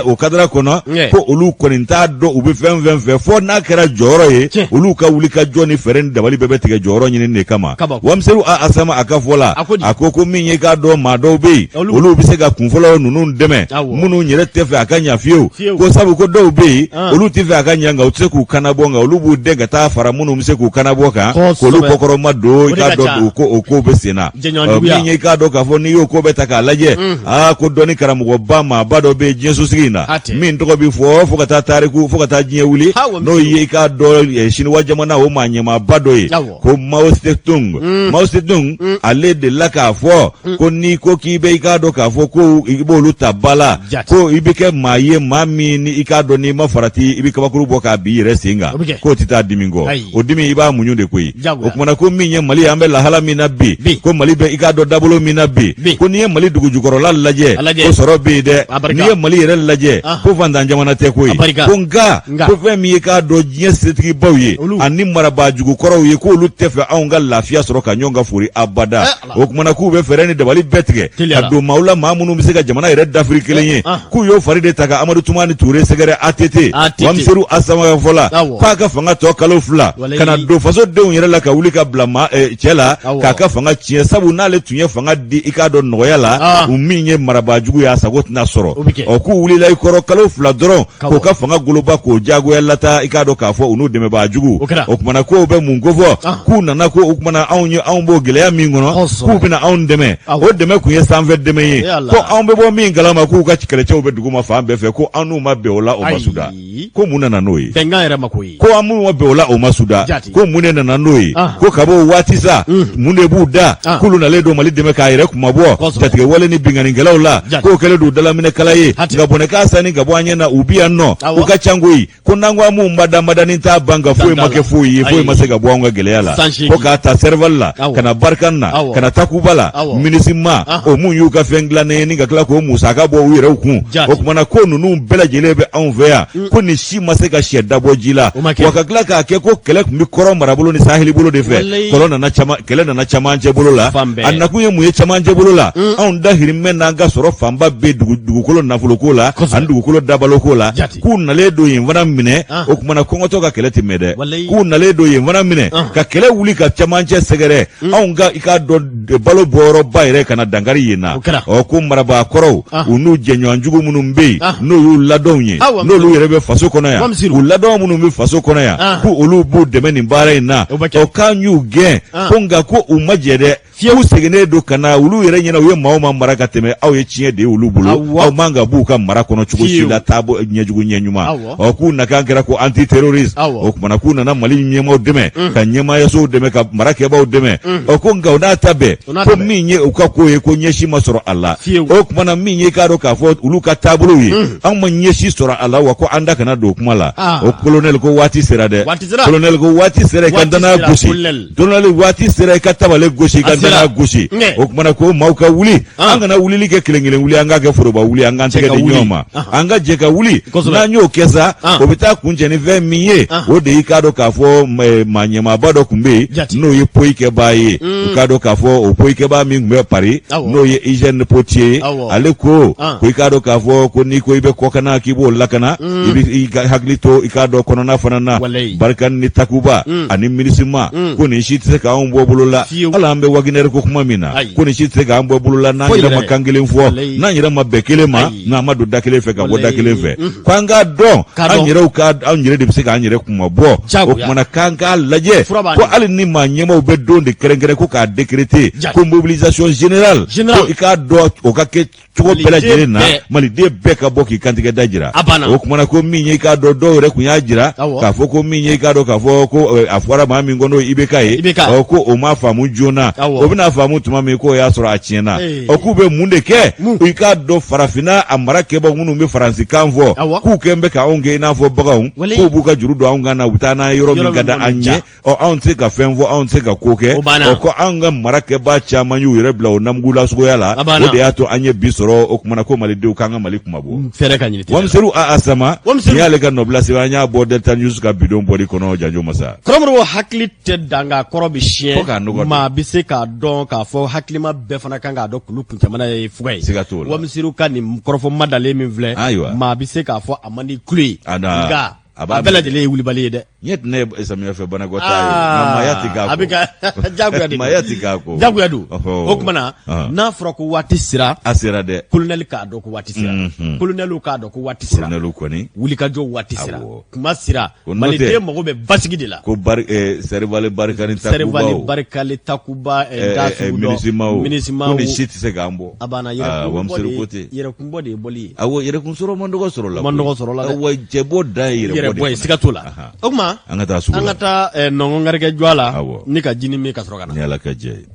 [SPEAKER 2] O kadara kɔnɔ ko olu kɔni t'a dɔn u bɛ fɛn fɛn fɛ, fo n'a kɛra jɔyɔrɔ ye, olu ka wuli ka jɔ ni fɛɛrɛ ni dabali bɛɛ bɛ tigɛ jɔyɔrɔ ɲini de kama. Wamiseru Asama a ka fɔ la, a ko min ye k'a dɔn maa dɔw bɛ yen, olu bɛ se ka kunfɔlɔ ninnu dɛmɛ, minnu yɛrɛ tɛ fɛ a ka ɲa fiyewu, ko sabu ko dɔw bɛ yen, olu tɛ fɛ a ka ɲa, nka u tɛ se k'u kanabɔ, nka olu b'u dɛn ka taa fara minnu bɛ se k'u kanabɔ kan, k'olu kɔkɔrɔma don. I k'a dɔn o ko bɛ sen na. Min ye i k'a dɔn k'a fɔ n'i y'o ko bɛɛ ta k'a lajɛ, aa ko dɔnni karamɔgɔba maaba dɔ bɛ yen diɲɛsosigi in na, min tɔgɔ bɛ fɔ fo ka taa tariku, fo ka taa diɲɛ wuli, n'o ye i k'a dɔn Siniwa jamana o maa ɲɛmaaba dɔ ye, ko Mao Tse-tung. Mao Tse-tung ale delila k'a fɔ ko n'i ko k'i bɛ i k'a dɔn k'a fɔ ko i b'olu ta ba la, ko i bɛ kɛ maa ye, maa min ni i k'a dɔn n'i ma farati, i bɛ kabakuru bɔ k'a bin i yɛrɛ sen kan, k'o tɛ taa dimi kɔ, o dimi i b'a muɲu de koyi. O kumana ko min ye Mali ye, an bɛ lahala min na bi, ko Mali bɛ i k'a dɔn dabolo min na bi, ko n'i ye Mali dugu jukɔrɔla lajɛ, ko sɔrɔ bɛ yen dɛ. N'i ye Mali yɛrɛ lajɛ, ko fantan jamana tɛ koyi. Ko nka ko fɛn min ye k'a dɔn diɲɛ setigibaw ye ani marabaa jugukɔrɔw ye, k'olu tɛ fɛ anw ka lafiya sɔrɔ ka ɲɔgɔn ka fori abada. Eh, o kumana k'u bɛ fɛɛrɛ ni dabali bɛɛ tigɛ ka don maaw la, maa minnu bɛ se ka jamana yɛrɛ dafiri kelen ye. Eh, ah. K'u y'o fari de ta ka Amadu Tumani Ture sɛgɛrɛ ATT. Wamiseru Asama ka fɔ la, k'a ka fanga tɔ kalo 2 ka na don fasodenw yɛrɛ la, ka wuli ka bila maa eh, cɛ la k'a ka fanga tiɲɛ, sabu n'ale tun ye fanga di i k'a dɔn nɔgɔya la, ah. u min ye marabaa jugu ye, a sago tɛna sɔrɔ. Ɔ k'u wulila i kɔrɔ kalo 2 dɔrɔn k'o ka fanga goloba k'o jagoya lata, i k'a dɔn k'a fɔ u n'u dɛmɛbaa jugu. O kumana k'o bɛ mun kofɔ? Ah. K'u nana ko o kumana anw ye, anw b'o gɛlɛya min kɔnɔ, k'u bɛna anw dɛmɛ. O dɛmɛ kun ye sanfɛ dɛmɛ ye, ko anw bɛ bɔ min kalama k'u ka kɛlɛcɛw bɛ duguma fan bɛɛ fɛ, ko an n'u ma bɛn o la, o ma suda. Ko mun nana n'o ye?
[SPEAKER 1] Bɛnkan yɛrɛ ma ko
[SPEAKER 2] ye. Ko an minnu ma bɛn o la, o ma suda, ko mun de nana n'o ye? Ah. Ko kab'o waati sa, mun de b'u da? Ah. K'olu nalen don Mali dɛmɛ k'a yɛrɛ kunmabɔ jatigɛwale ni binkannikɛlaw la, k'o kɛlen don dalaminɛkala ye, nka bɔnɛ k'a sanni ka bɔ an ɲɛ na, u bi yan nɔ, u ka ca koyi. Ko n'an ko an b'u madamadanin t'a ban ka foyi ma kɛ foyi ye, foyi ma se ka bɔ anw ka gɛlɛya la. Ko k'a ta Serval la ka na Barkhane na, ka na Takuba la, MINUSMA, o mun y'u ka fɛn dilannen ye ni ka tila k'o musaka bɔ u yɛrɛw kun. O kumana ko ninnu bɛɛ lajɛlen bɛ anw fɛ yan, ko nin si ma se ka sɛ dabɔ ji la. Wa ka tila k'a kɛ ko kɛlɛ tun bɛ kɔrɔn marabolo ni saheli bolo de fɛ, kɛlɛ nana camancɛ bolo la. A nakun ye mun ye camancɛ bolo la? Anw dahirimɛ n'an ka sɔrɔ fanba bɛ dugukolo nafoloko la ani dugukolo dabaloko la. K'u nalen don yen fana minɛ. O kumana kɔngɔtɔ ka kɛlɛ tɛ mɛn dɛ. K'u nalen don yen fana minɛ ka kɛlɛ wuli ka camancɛ sɛgɛrɛ, anw ka i k'a dɔn balo bɔyɔrɔba yɛrɛ ka na dankari yen na. Ɔ ko marabaa kɔrɔw, u n'u jɛɲɔgɔn jugu minnu bɛ yen, n'o y'u ladɔnw ye, n'olu yɛrɛ bɛ faso kɔnɔ yan, u ladɔn minnu bɛ faso kɔnɔ yan, ko olu b'u dɛmɛ nin baara in na. Ɔ k'an y'u gɛn, ko nka ko u ma jɛ dɛ. K'u seginnen don ka na olu yɛrɛ ɲɛna, u ye maaw ma mara ka tɛmɛ, aw ye tiɲɛ de ye olu bolo, aw man ka b'u ka mara kɔnɔ cogo si la, taabo ɲɛjugu ɲɛ ɲuman. Ɔ k'u nakan kɛra ko antiterroriste. O kumana k'u nana Mali ɲɛmaaw dɛmɛ, ka ɲɛmaayasow dɛmɛ, ka marakɛbaaw dɛmɛ. Ɔ ko nka o n'a ta bɛɛ, ko min ye u ka ko ye, ko ɲɛsi ma sɔrɔ a la. O kumana min ye k'a dɔn k'a fɔ olu ka taabolow ye, anw ma ɲɛsi sɔrɔ a la, wa ko an da kana don o kuma la. O kolonɛli ko waati sera dɛ. Kolonɛli ko waati sera i ka danaya gosi. Kolonɛli, waati sera i ka tabale gosi, i ka danaya gosi. O kumana ko maaw ka wuli, an kana wulili kɛ kelen kelen wuli, an k'a kɛ foroba wuli, an k'an tɛgɛ di ɲɔgɔn ma, an ka jɛ ka wuli. N'an y'o kɛ sa, o bɛ taa kuncɛ ni fɛn min ye, o de y'i k'a dɔn k'a fɔ maa ɲɛmaaba dɔ tun bɛ yen, n'o ye poyikɛbaa ye. U k'a dɔn k'a fɔ o poyikɛbaa min tun bɛ Paris, n'o ye Eugène Potier ye, ale ko ko i k'a dɔn k'a fɔ ko n'i ko i bɛ kɔkanna k'i b'o lakana, i bɛ i ka hakili to i k'a dɔn kɔnɔna fana na. Barkhane ni Takuba ani MINUSMA, ko nin si tɛ se k'anw bɔ bolo la. Hali an bɛ Wagner ko kuma min na, ko nin si tɛ se k'an bɔ bolo la n'an yɛrɛ ma kan kelen fɔ, n'an yɛrɛ ma bɛn kelen ma, n'an ma don da kelen fɛ ka bɔ da kelen fɛ. Ko an k'a dɔn an yɛrɛw ka anw yɛrɛ de bɛ se k'an yɛrɛ kunmabɔ. O kumana k'an k'a lajɛ ko hali ni maa ɲɛmaaw bɛ don de kɛrɛnkɛrɛn ko k'a décréter ko mobilisation générale, ko i k'a dɔn o ka kɛ cogo bɛɛ lajɛlen na, maliden bɛɛ ka bɔ k'i kantigɛ da jira. O kumana ko min ye i k'a dɔn dɔw yɛrɛ tun y'a jira k'a fɔ ko min ye i k'a dɔn k'a fɔ ko a fɔra maa min kɔ n'o ye IBK ye, ɔ ko o ma faamu joona, o bɛna faamu tuma min k'o y'a sɔrɔ a tiɲɛna. Ɔ k'u bɛ mun de kɛ? I k'a dɔn farafinna a mara kɛbaw minnu bɛ faransikan fɔ, k'u kɛn bɛ ka anw kɛ i n'a fɔ baganw, k'u b'u ka juru don anw kan na, u bɛ taa n'an ye yɔrɔ min ka di an ye. Ɔ anw tɛ se ka fɛn fɔ, anw tɛ se ka ko kɛ. Ɔ ko anw ka mara kɛbaa caman y'u yɛrɛ bila o namugula suguya la, o de y'a y'a to an ye bi sɔrɔ o kumana ko malidenw k'an ka Mali kuma bɔ
[SPEAKER 1] fɛɛrɛ ka ɲini
[SPEAKER 2] Wamisɛru a sama nin y'ale ka nɔbila sɛbɛn an y'a bɔ Delta News ka bidon bɔli kɔnɔ janjo masa
[SPEAKER 1] Kɔrɔmɔrɔ hakili tɛ dan nka kɔrɔ bɛ siɲɛ maa bɛ se k'a dɔn k'a fɔ hakilima bɛɛ fana kan k'a dɔn kulu kuncɛmana ye fuga ye
[SPEAKER 2] siga t'o la
[SPEAKER 1] Wamisɛru ka nin kɔrɔfɔ madalen min filɛ
[SPEAKER 2] ayiwa
[SPEAKER 1] maa bɛ se k'a fɔ a man di kulo ye nka
[SPEAKER 2] a b'a
[SPEAKER 1] bɛɛ lajɛlen ye wulibali ye dɛ
[SPEAKER 2] ɲɛ tɛ ne samiyɛ fɛ banakɔtaa ye nka maaya ti k'a kɔ
[SPEAKER 1] a bɛ ka jagoya de
[SPEAKER 2] maaya ti k'a kɔ
[SPEAKER 1] jagoya don o tuma na n'a fɔra ko waati sera
[SPEAKER 2] a sera dɛ
[SPEAKER 1] kolonɛli k'a dɔn ko waati sera kolonɛliw k'a dɔn ko waati sera
[SPEAKER 2] kolonɛliw kɔni
[SPEAKER 1] wulikajɔ waati sera kuma sera maliden mago bɛ basigi de la
[SPEAKER 2] ko bari Serval Barkhane
[SPEAKER 1] Takuba Serval Barkhane Takuba da sugu
[SPEAKER 2] dɔ MINUSMA ko nin si tɛ se k'an bɔ
[SPEAKER 1] a banna yɛrɛkunbɔ de ye bɔli ye
[SPEAKER 2] awɔ yɛrɛkun sɔrɔ man dɔgɔ sɔrɔ la
[SPEAKER 1] man dɔgɔ sɔrɔ la dɛ
[SPEAKER 2] wa cɛbɔ dan ye
[SPEAKER 1] yɛrɛbɔ ye siga t'o la o tuma
[SPEAKER 2] an ka taa sugu
[SPEAKER 1] an ka taa nɔngɔn garikɛ jɔ a la ni ka jinin min ka sɔrɔ ka na
[SPEAKER 2] ni Ala ka jɛ ye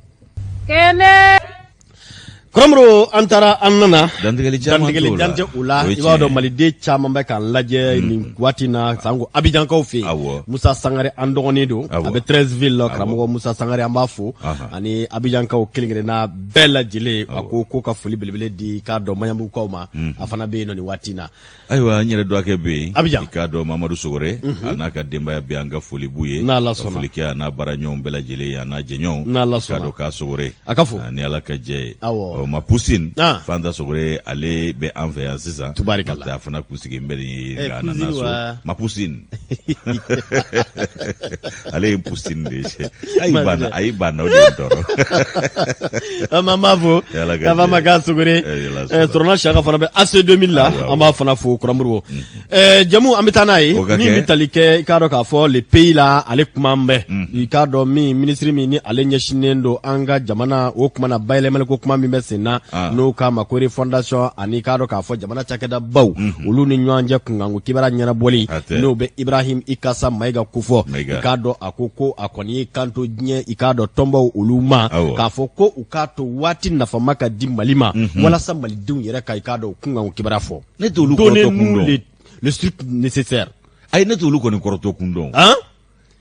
[SPEAKER 1] kɛnɛ Kɔrɔmɔrɔ an taara an nana
[SPEAKER 2] dantigɛli
[SPEAKER 1] jan tɛ o la i b'a dɔn maliden caman bɛ k'an lajɛ nin waati na sanko abijankaw fɛ yen Musa Sangare an dɔgɔnin don a bɛ Treichville la karamɔgɔ Musa Sangare an b'a fo ani abijankaw kelen-kelenna bɛɛ lajɛlen a ko ko ka foli belebele di k'a dɔn maɲanbugukaw ma a fana bɛ yen nɔ nin waati na
[SPEAKER 2] Ayiwa n yɛrɛ dɔgɔkɛ bɛ yen
[SPEAKER 1] Abijan
[SPEAKER 2] i k'a dɔn Mamadu Sogore a n'a ka denbaya bɛ an ka foli b'u ye
[SPEAKER 1] n'Ala sɔnna
[SPEAKER 2] foli kɛ a n'a baaraɲɔgɔnw bɛɛ lajɛlen ye a n'a jɛɲɔgɔnw
[SPEAKER 1] n'Ala sɔnna
[SPEAKER 2] k'a dɔn k'a Sogore
[SPEAKER 1] a ka fo
[SPEAKER 2] ni Ala ka jɛ ye
[SPEAKER 1] awɔ
[SPEAKER 2] ma Pusine Fanta Sogore ale bɛ an fɛ yan sisan
[SPEAKER 1] tubarikala
[SPEAKER 2] a fana kun sigilen bɛ nin ye nka a nana so ma Pusine ale ye Pusine de ye ayi banna ayi banna o de ye n tɔɔrɔ
[SPEAKER 1] an b'a fo k'a f'a ma k'a Sogore Sɔrɔna Saka fana bɛ AC 2000 la an b'a fana fo Kɔrɔmoribo jamu an bɛ taa n'a ye min bɛ tali kɛ i k'a dɔn k'a fɔ le pays la ale kuma bɛ i k'a dɔn min minisiri min ni ale ɲɛsinnen don an ka jamana o kuma na bayɛlɛmali ko kuma min bɛ sen na n'o k'a ma ko refondation ani i k'a dɔn k'a fɔ jamana cakɛda baw olu ni ɲɔgɔn cɛ kunkanko kibaruya ɲɛnabɔli n'o bɛ Ibrahim Ikasa Mayiga kofɔ i k'a dɔn a ko ko a kɔni ye kanto diɲɛ i k'a dɔn tɔnbaw olu ma k'a fɔ ko u k'a to waati nafama ka di Mali ma walasa malidenw yɛrɛ ka i k'a dɔn kunkanko kibaruya fɔ
[SPEAKER 2] ne t'olu kɔrɔtɔ kun dɔn
[SPEAKER 1] le strict nécessaire
[SPEAKER 2] ayi ne t'olu kɔni kɔrɔtɔ kun dɔn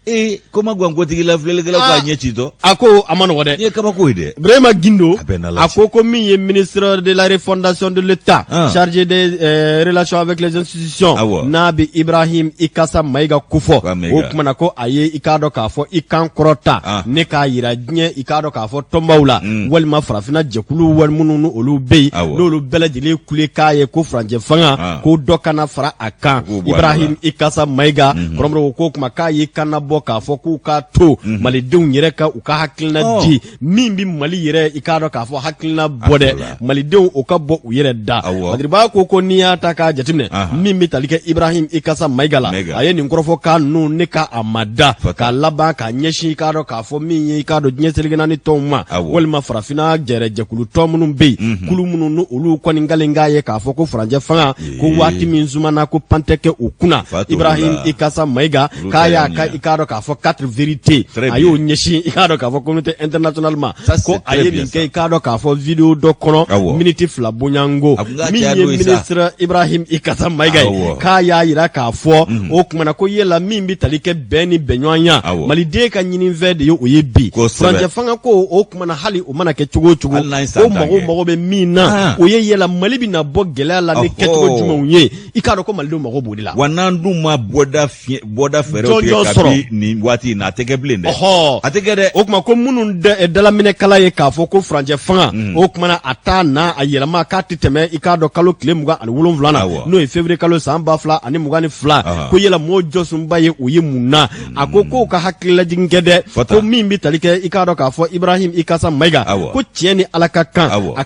[SPEAKER 2] ee ko ma gan kotigi la filɛlikɛla k'a ɲɛ ci tɔ
[SPEAKER 1] a ko a ma nɔgɔ dɛ
[SPEAKER 2] nin ye kabako ye dɛ
[SPEAKER 1] Ibrahima Gindo
[SPEAKER 2] A bɛ n'Ala
[SPEAKER 1] a
[SPEAKER 2] cɛ.
[SPEAKER 1] ko ko min ye ministre de la refondation de l'État
[SPEAKER 2] Ah.
[SPEAKER 1] chargé des relations avec les institutions
[SPEAKER 2] Awɔ.
[SPEAKER 1] n'a bɛ Ibrahim Ikasa Mayiga kofɔ
[SPEAKER 2] Ka Mayiga.
[SPEAKER 1] o kuma na ko a ye i k'a dɔn k'a fɔ i kan kɔrɔta
[SPEAKER 2] Ah.
[SPEAKER 1] ne k'a yira diɲɛ i k'a dɔn k'a fɔ tɔnbaw la walima farafinna jɛkulu wali minnu ni olu bɛ yen
[SPEAKER 2] Awɔ.
[SPEAKER 1] n'olu bɛɛ lajɛlen kule k'a ye ko furancɛ fanga
[SPEAKER 2] Ah.
[SPEAKER 1] ko dɔ kana fara a kan
[SPEAKER 2] K'o bɔ a la.
[SPEAKER 1] Ibrahim Ikasa Mayiga Kɔrɔmɔrɔ ko kuma k'a ye kan bɔ k'a fɔ k'u k'a to malidenw yɛrɛ ka u ka hakilina di min bɛ Mali yɛrɛ i k'a dɔn k'a fɔ hakilina bɔ dɛ malidenw o ka bɔ u yɛrɛ da Madiriba ko ko n'i y'a ta k'a jateminɛ min bɛ tali kɛ Ibrahim Ikasa Mayiga la a ye nin kɔrɔfɔkan ninnu ne ka a ma da k'a laban k'a ɲɛsin i k'a dɔn k'a fɔ min ye i k'a dɔn diɲɛ seleke naani tɔnw ma walima farafinna jɛrɛ jɛkulu tɔn minnu bɛ yen kulu minnu ni olu kɔni kalen k'a ye k'a fɔ ko furancɛ fanga ko waati min sumana ko pan tɛ kɛ u kunna Ibrahim Ikasa Mayiga k'a y'a ka i k'a dɔn k'a fɔ quatre vérités a y'o ɲɛsin i k'a dɔn k'a fɔ communauté internationale ma ko a ye nin kɛ i k'a dɔn k'a fɔ vidéo dɔ kɔnɔ miniti 2 bonyanko min ye ministre Ibrahim Ikasa Mayiga ye k'a y'a yira k'a fɔ o kuma na ko yala min bɛ tali kɛ bɛn ni bɛnɲɔgɔnya maliden ka ɲininfɛn de ye o ye bi furancɛ fanga ko o kuma na hali o mana kɛ cogo o cogo ko mɔgɔw mago bɛ min na o ye yala Mali bɛna bɔ gɛlɛya la ni kɛcogo jumɛnw ye i k'a dɔn ko malidenw mago b'o de la
[SPEAKER 2] wa n'an dun ma bɔda fiɲɛ bɔda fɛɛrɛw tigɛ kabi nin waati in na a tɛ kɛ bilen dɛ
[SPEAKER 1] ɔhɔ
[SPEAKER 2] a tɛ kɛ dɛ
[SPEAKER 1] o tuma ko minnu dalaminɛkala ye k'a fɔ ko furancɛ fanga o tuma na a t'a na a yɛlɛma k'a tɛ tɛmɛ i k'a dɔn kalo tile 27 na n'o ye février kalo san 2022 ko yala mɔgɔw jɔsunba ye o ye mun na a ko k'o ka hakililajigin kɛ dɛ ko min bɛ tali kɛ i k'a dɔn k'a fɔ Ibrahim Ikasa Mayiga ko tiɲɛ ni Ala ka kan a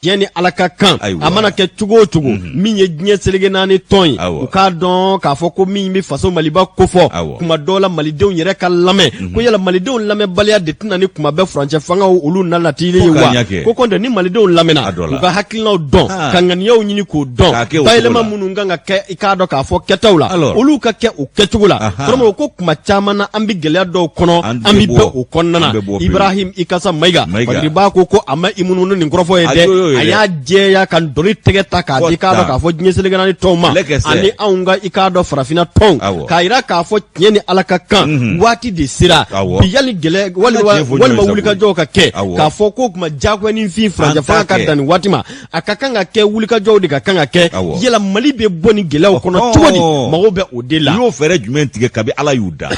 [SPEAKER 1] diɲɛ ni ala ka kan a mana kɛ cogo o cogo min ye diɲɛ seleke naani tɔn ye u k'a dɔn k'a fɔ ko min bɛ faso maliba kofɔ kuma dɔw la malidenw yɛrɛ ka lamɛn ko yala malidenw lamɛnbaliya de tɛna ni kuma bɛɛ furancɛ fangaw olu na latili ye wa ko kɔntɛ ni malidenw lamɛnna u ka hakilinaw dɔn ka ŋaniyaw ɲini k'o dɔn bayɛlɛma minnu kan ka kɛ i k'a dɔn k'a fɔ kɛtaw la olu ka kɛ o kɛcogo la kɔrɔmɔgɔ ko kuma caman na an bɛ gɛlɛya dɔw kɔnɔ an bɛ bɔ o kɔnɔna na Ibrahim Ikasa Mayiga Madiriba ko ko a ma i munumunu nin kɔrɔfɔ ye dɛ A y'a jɛya ka dɔnni tɛgɛ ta k'a di i k'a dɔn k'a fɔ diɲɛ seleke naani tɔnw ma ani anw ka i k'a dɔn farafinna tɔnw, k'a jira k'a fɔ tiɲɛ ni Ala ka kan, waati de sera bi yali gɛlɛ walima wulikajɔw ka kɛ k'a fɔ ko kuma diyagoyaninfin furancɛ fanga ka dan nin waati ma, a ka kan ka kɛ wulikajɔw de ka kan ka kɛ. Yala Mali bɛ bɔ nin gɛlɛyaw kɔnɔ cogo di? Mago bɛ o de la.
[SPEAKER 2] U y'o fɛɛrɛ jumɛn tigɛ kabi Ala y'u da?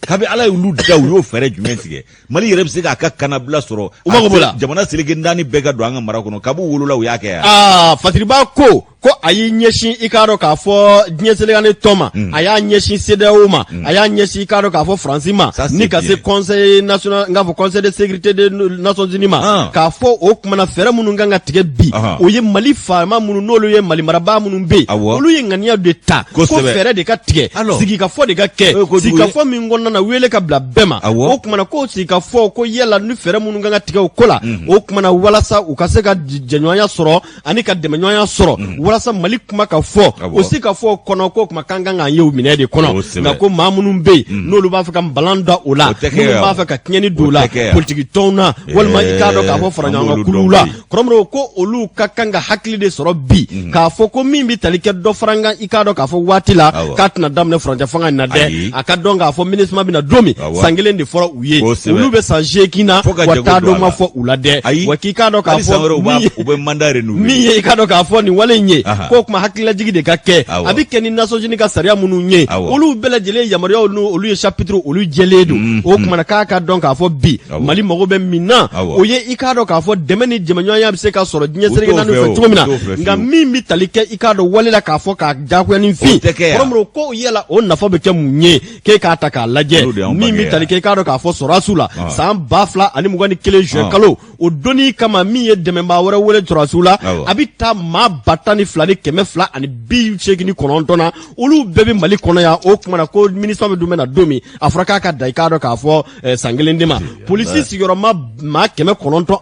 [SPEAKER 2] Kabi Ala y'olu da, u y'o fɛɛrɛ jumɛn tigɛ? Mali yɛrɛ bɛ se k'a ka kannabila sɔrɔ?
[SPEAKER 1] U mago b'o la.
[SPEAKER 2] Jamana seleke naani bɛɛ ka don an ka mara kɔnɔ, kabi u wolola u y'a kɛ yan.
[SPEAKER 1] Aa, Fasiriba ko a y'i ɲɛsin i k'a dɔn k'a fɔ diɲɛ seleke naani tɔn ma, a y'a ɲɛsin CEDEAO ma, a y'a ɲɛsin i k'a dɔn k'a fɔ Faransi ma, ni ka se conseil national, n k'a fɔ conseil de sécurité des Nations Unies ma, k'a fɔ o kumana fɛɛrɛ minnu kan ka tigɛ bi, o ye Mali faama minnu n'olu ye Mali marabaa minnu bɛ yen, olu ye ŋaniya de ta ko fɛɛrɛ de ka tigɛ, sigikafɔ de ka kɛ, sigikafɔ min kɔnɔna na wele ka bila bɛɛ ma. O kumana ko sigikafɔ ko yala ni fɛɛrɛ minnu kan ka tigɛ o ko la, o kumana walasa u ka se ka jɛɲɔgɔnya sɔrɔ ani ka dɛmɛɲɔgɔnya sɔrɔ walasa Mali kuma ka fɔ o sigikafɔ kɔnɔ, ko kuma kan kan k'an ye o minɛ de kɔnɔ. Nka ko maa minnu bɛ yen n'olu b'a fɛ ka npalan da o la, minnu b'a fɛ ka tiɲɛni don o la politiki tɔnw na walima i k'a dɔn k'a fɔ faraɲɔgɔnkan kuluw la, kɔrɔmɔrɔw ko olu ka kan ka hakili de sɔrɔ bi k'a fɔ ko min bɛ tali kɛ dɔ fara an kan i k'a dɔn k'a fɔ waati la, k'a tɛna daminɛ furancɛ fanga in na dɛ. A ka dɔn k'a fɔ MINUSMA bɛna don min, san kelen de fɔra u ye, olu bɛ san 8 na, wa taa don ma fɔ u la dɛ. Wa k'i k'a dɔn k'a
[SPEAKER 2] fɔ
[SPEAKER 1] min ye i k'a dɔn k'a fɔ nin wale in ye, k'o tuma hakililajigi de ka kɛ, a bɛ kɛ ni Nations Unies ka sariya minnu ye, olu bɛɛ lajɛlen yamaruyaw n'olu ye chapitre olu jɛlen don. O tuma na k'a ka dɔn k'a fɔ bi Mali mago bɛ min na, o ye i k'a dɔn k'a fɔ dɛmɛ ni dɛmɛɲɔgɔnya bɛ se ka sɔrɔ diɲɛ seleke naani fɛ cogo min na. Nka min bɛ tali kɛ i k'a dɔn wale la k'a fɔ k'a diyagoya ni fin, kɔrɔmɔrɔw ko yala o nafa bɛ kɛ mun ye? K'e k'a ta k'a lajɛ, min bɛ tali kɛ i k'a dɔn k'a fɔ sɔrɔdasiw la, san 2021 juin kalo, o donni kama min ye dɛmɛbaa wɛrɛ wele sɔrɔdasiw la, a bɛ taa maa 12,289 na, olu bɛɛ bɛ Mali kɔnɔ yan. O tuma na ko MINUSMA bɛ dun bɛ na don min, a fɔra k'a ka dan i k'a dɔn k'a fɔ san kelen de ma. Polisi sigiyɔrɔma maa 920,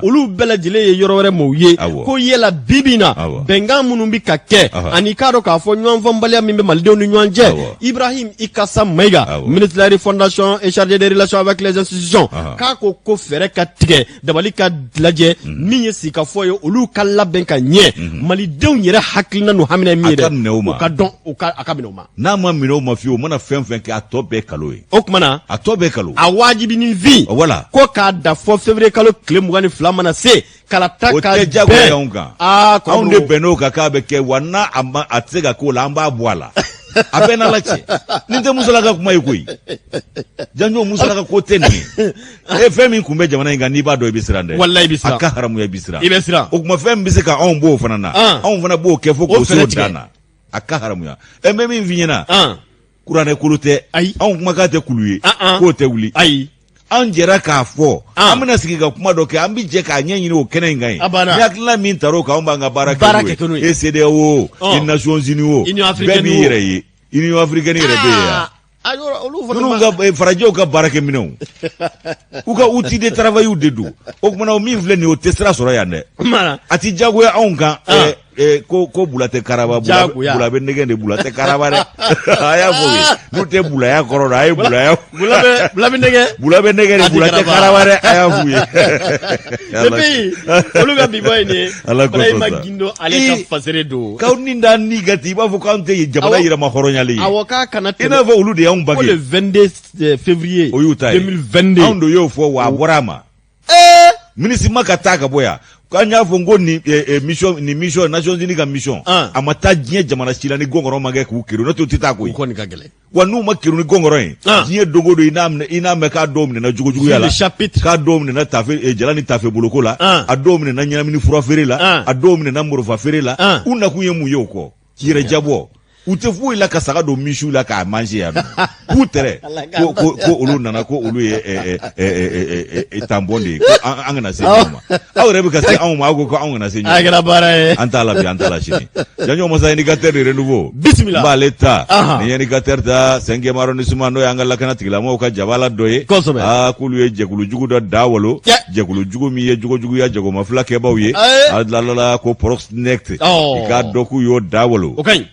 [SPEAKER 1] olu bɛɛ lajɛlen ye yɔrɔ wɛrɛ mɔgɔw ye. Ko yala bi bi in na, bɛnkan minnu bɛ ka kɛ ani i k'a dɔn k'a fɔ ɲɔgɔnfaamu min bɛ malidenw ni ɲɔgɔn cɛ, Ibrahim Ikassa Maïga, ministre de la refondation et chargé des relations avec les institutions, k'a ko fɛɛrɛ ka tigɛ, dabali ka lajɛ, min ye sigikafɔ ye, olu ka labɛn ka ɲɛ, malidenw yɛrɛ hakilina n'u hamina ye min ye dɛ, u ka dɔn a ka minɛ u ma.
[SPEAKER 2] N'a ma minɛ o ma fiyewu, o mana fɛn fɛn kɛ, a tɔ bɛɛ kalo ye.
[SPEAKER 1] O tuma na
[SPEAKER 2] a tɔ bɛɛ kalo.
[SPEAKER 1] A wajibinin
[SPEAKER 2] wala
[SPEAKER 1] ko k'a da fɔ février kalo tile 22 mana se, kalata
[SPEAKER 2] o
[SPEAKER 1] ka
[SPEAKER 2] tɛ diyagoya
[SPEAKER 1] bɛn
[SPEAKER 2] anw kan.
[SPEAKER 1] Aa.
[SPEAKER 2] Anw de bɛnn'o kan k'a bɛ kɛ wa. N'a a ma, a tɛ se ka k'o la, an b'a bɔ a la. A bɛɛ n'Ala cɛ, nin tɛ musalaka kuma ye koyi. Janjo musalaka ko tɛ nin ye. E fɛn min kun bɛ jamana in kan, n'i b'a dɔn, i bɛ siran dɛ.
[SPEAKER 1] Walayi, i bɛ siran.
[SPEAKER 2] A ka haramuya, i bɛ siran.
[SPEAKER 1] I bɛ siran.
[SPEAKER 2] O tuma fɛn min bɛ se ka anw b'o fana na, anw fana b'o kɛ fo
[SPEAKER 1] O
[SPEAKER 2] k'o se
[SPEAKER 1] fɛɛrɛ
[SPEAKER 2] o
[SPEAKER 1] tigɛ.
[SPEAKER 2] dan na. A ka haramuya. Ɛ, n bɛ min f'i ɲɛna, kuranɛ kolo tɛ.
[SPEAKER 1] Ayi.
[SPEAKER 2] Anw kumakan tɛ kulu ye k'o tɛ wuli.
[SPEAKER 1] Ayi.
[SPEAKER 2] An jɛra k'a fɔ an bɛna sigi ka kuma dɔ kɛ, an bɛ jɛ k'a ɲɛɲini o kɛnɛ in kan yen.
[SPEAKER 1] A banna.
[SPEAKER 2] Ni hakilina min tar'o kan, anw b'an ka baara
[SPEAKER 1] Baara kɛ n'o ye.
[SPEAKER 2] E CEDEAO, i Nations Unies o,
[SPEAKER 1] Union africaine
[SPEAKER 2] bɛɛ b'i
[SPEAKER 1] o.
[SPEAKER 2] yɛrɛ ye. Union africaine yɛrɛ bɛ yen yan.
[SPEAKER 1] A yɔrɔ olu fana
[SPEAKER 2] Ninnu ka farajɛw ka baarakɛminɛnw, u ka outil de travail de don. O kumana o min filɛ nin ye, o tɛ sira sɔrɔ yan dɛ.
[SPEAKER 1] Mana.
[SPEAKER 2] A ti jagoya anw kan. Ko bula tɛ karaba, bula.
[SPEAKER 1] Jagoya.
[SPEAKER 2] Bula bɛ nɛgɛn de, bula tɛ karaba dɛ. A y'a fɔ u ye, n'u tɛ bulaya kɔrɔ dɔn, a ye bulaya.
[SPEAKER 1] Bula bɛ nɛgɛ.
[SPEAKER 2] Bula bɛ nɛgɛn
[SPEAKER 1] A
[SPEAKER 2] de,
[SPEAKER 1] tɛ
[SPEAKER 2] bula tɛ
[SPEAKER 1] karaba.
[SPEAKER 2] karaba dɛ, a y'a f'u ye.
[SPEAKER 1] Depuis olu ka bi bɔ yen nin ye.
[SPEAKER 2] Ala ko
[SPEAKER 1] Ibrahima
[SPEAKER 2] sɔn sa.
[SPEAKER 1] Gindo, ale ka fasere don.
[SPEAKER 2] K'aw ni da ni ka ten, i b'a fɔ k'anw tɛ jamana yɛrɛma hɔrɔnyalen ye.
[SPEAKER 1] Awɔ, k'a kana
[SPEAKER 2] I
[SPEAKER 1] tɛmɛ.
[SPEAKER 2] n'a fɔ olu de y'anw
[SPEAKER 1] Ko le
[SPEAKER 2] bange.
[SPEAKER 1] 22 février
[SPEAKER 2] O y'u ta ye.
[SPEAKER 1] 2022.
[SPEAKER 2] Anw de y'o fɔ wa, a bɔra a ma. MINUSMA ka taa ka bɔ yan, k'an y'a fɔ n ko nin mission, nin mission Nations Unies ka mission, a ma taa diɲɛ jamana si la ni gɔngɔrɔ ma kɛ k'u keri, n'o tɛ u tɛ taa koyi.
[SPEAKER 1] O kɔni ka gɛlɛn.
[SPEAKER 2] Wa n'u ma keri ni gɔngɔrɔ ye, diɲɛ don o don i n'a minɛ, i n'a mɛn k'a dɔw minɛna jogojuguya la,
[SPEAKER 1] Le chapitre.
[SPEAKER 2] k'a dɔw minɛna tafe jala ni tafe boloko la, a dɔw minɛna ɲɛnamini fura feere la, a dɔw minɛna morofa feere la. U nakun ye mun ye o kɔ? Yɛrɛ jabɔ. U tɛ foyi la ka saga don misiw la k'a manger yan nɔ, k'u tɛrɛ ko olu nana, ko olu ye tampon de ye, ko an kana se ɲɔgɔn ma. Aw yɛrɛ bɛ ka se anw ma, aw ko ko anw kana se
[SPEAKER 1] A
[SPEAKER 2] ɲɔgɔn ma.
[SPEAKER 1] kɛra baara ye.
[SPEAKER 2] An t'a la bi, an t'a la sini. Janjo Masa, indicateur de renouveau.
[SPEAKER 1] Bisimila.
[SPEAKER 2] N b'ale ta. Ni indicateur ta, cinquième arrondissement, n'o y'an ka lakana tigilamɔgɔw ka jabala dɔ ye. Aa, k'olu ye jɛkulu jugu dɔ da walo. Jɛkulu jugu min ye jogojuguya jagomafila kɛbaw ye. A dilalala ko Proxnect. I k'a dɔn k'u y'o da walo.
[SPEAKER 1] O ka ɲi.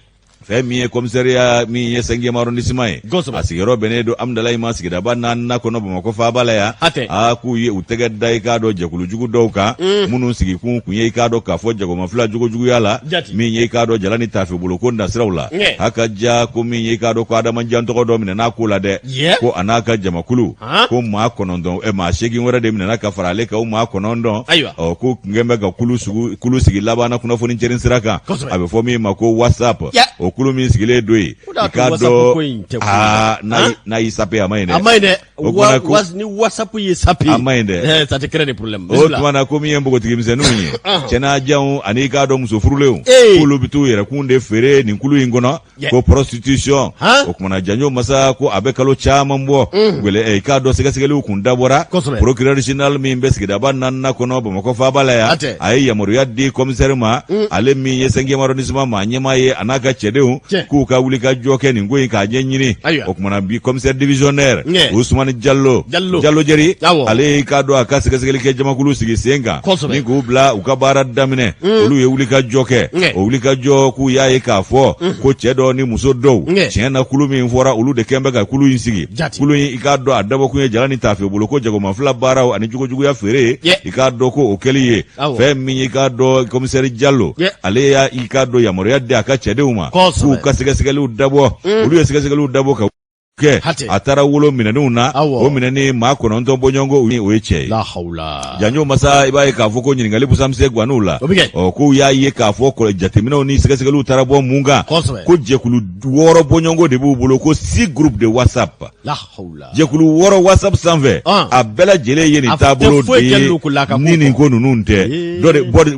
[SPEAKER 2] Fɛn min ye commissariat min ye cinquième arrondissement ye, a sigiyɔrɔ bɛnnen don Amudalayi ma sigidaba naaninan kɔnɔ Bamakɔ faaba la yan. Aa, k'u ye u tɛgɛ da i k'a dɔn jɛkulujugu dɔw kan mm. minnu sigikun kun ye i k'a dɔn k'a fɔ jagomafila jogojuguya la, min ye i k'a dɔn jala ni taafe boloko nasiraw la. A ka ja ko min ye i k'a dɔn ko Adama Jan tɔgɔ dɔ minɛna ko la dɛ, ko a n'a ka jamakulu, ko maa 9, maa 8 wɛrɛ de minɛna ka fara ale kan, o maa 9. Ɔ, ko kun kɛn bɛ ka kulu sigi laban na kunnafoni cɛrin sira kan, a bɛ fɔ min ma ko WhatsApp. O kulu min sigilen don yen, i k'a dɔn, aa, n'a y'i sape, a ma ɲi dɛ.
[SPEAKER 1] A ma ɲi dɛ. O kumana ko ni WhatsApp y'i sape,
[SPEAKER 2] a ma ɲi dɛ.
[SPEAKER 1] Ça te crée des problèmes.
[SPEAKER 2] O tuma na ko min ye npogotigimisɛnninw ye, cɛnajanw ani i k'a dɔn muso furulenw, k'olu bɛ t'u yɛrɛkun de feere nin kulu in kɔnɔ, ko prostitution. O kumana janjo masa, ko a bɛ kalo caman bɔ gwɛlɛ, i k'a dɔn sɛgɛsɛgɛliw kun dabɔra. Procureur général min bɛ sigidaba naaninan kɔnɔ Bamakɔ faaba la yan, a ye yamaruya di commissaire ma, ale min ye cinquième arrondissement maa ɲɛmaa ye, a n'a ka cɛdenw, k'u ka wuli ka jɔ kɛ nin ko in k'a ɲɛɲini. O kumana bi commissaire divisionnaire Usumani Jalo, Jalo Jeri, ale ye i k'a dɔn a ka sɛgɛsɛgɛli kɛ jamakulu sigi sen kan ni k'u bila u ka baara daminɛ. Olu ye wuli ka jɔ kɛ. O wuli ka jɔ, k'u y'a ye k'a fɔ ko cɛ dɔ ni muso dɔw, tiɲɛ na, kulu min fɔra, olu de kɛn bɛ ka kulu in sigi. Kulu in, i k'a dɔn a dabɔkun ye jala ni taafe bolo ko jagomafila baaraw ani jogojuguya feere, i k'a dɔn ko o kɛli ye. Fɛn min i k'a dɔn commissaire Jalo, ale y'a i k'a dɔn yamaruya di a ka cɛdenw ma k'u ka sɛgɛsɛgɛliw dabɔ. Olu ye sɛgɛsɛgɛliw dabɔ ka kɛ, a taara wolo minɛnenw na. O minɛnen maa 9 bɔɲɔgɔnko, o ye cɛ ye. Janjo masa, i b'a ye k'a fɔ ko ɲininkali busanmisɛn gan'u la. Ɔ, k'u y'a ye k'a fɔ jateminɛw ni sɛgɛsɛgɛliw taara bɔ mun kan, ko jɛkulu 6 bɔɲɔgɔnko de b'u bolo, ko six groupes de WhatsApp. Jɛkulu 6 WhatsApp sanfɛ, a bɛɛ lajɛlen ye nin taabolo de ye ni nin ko ninnu tɛ dɔ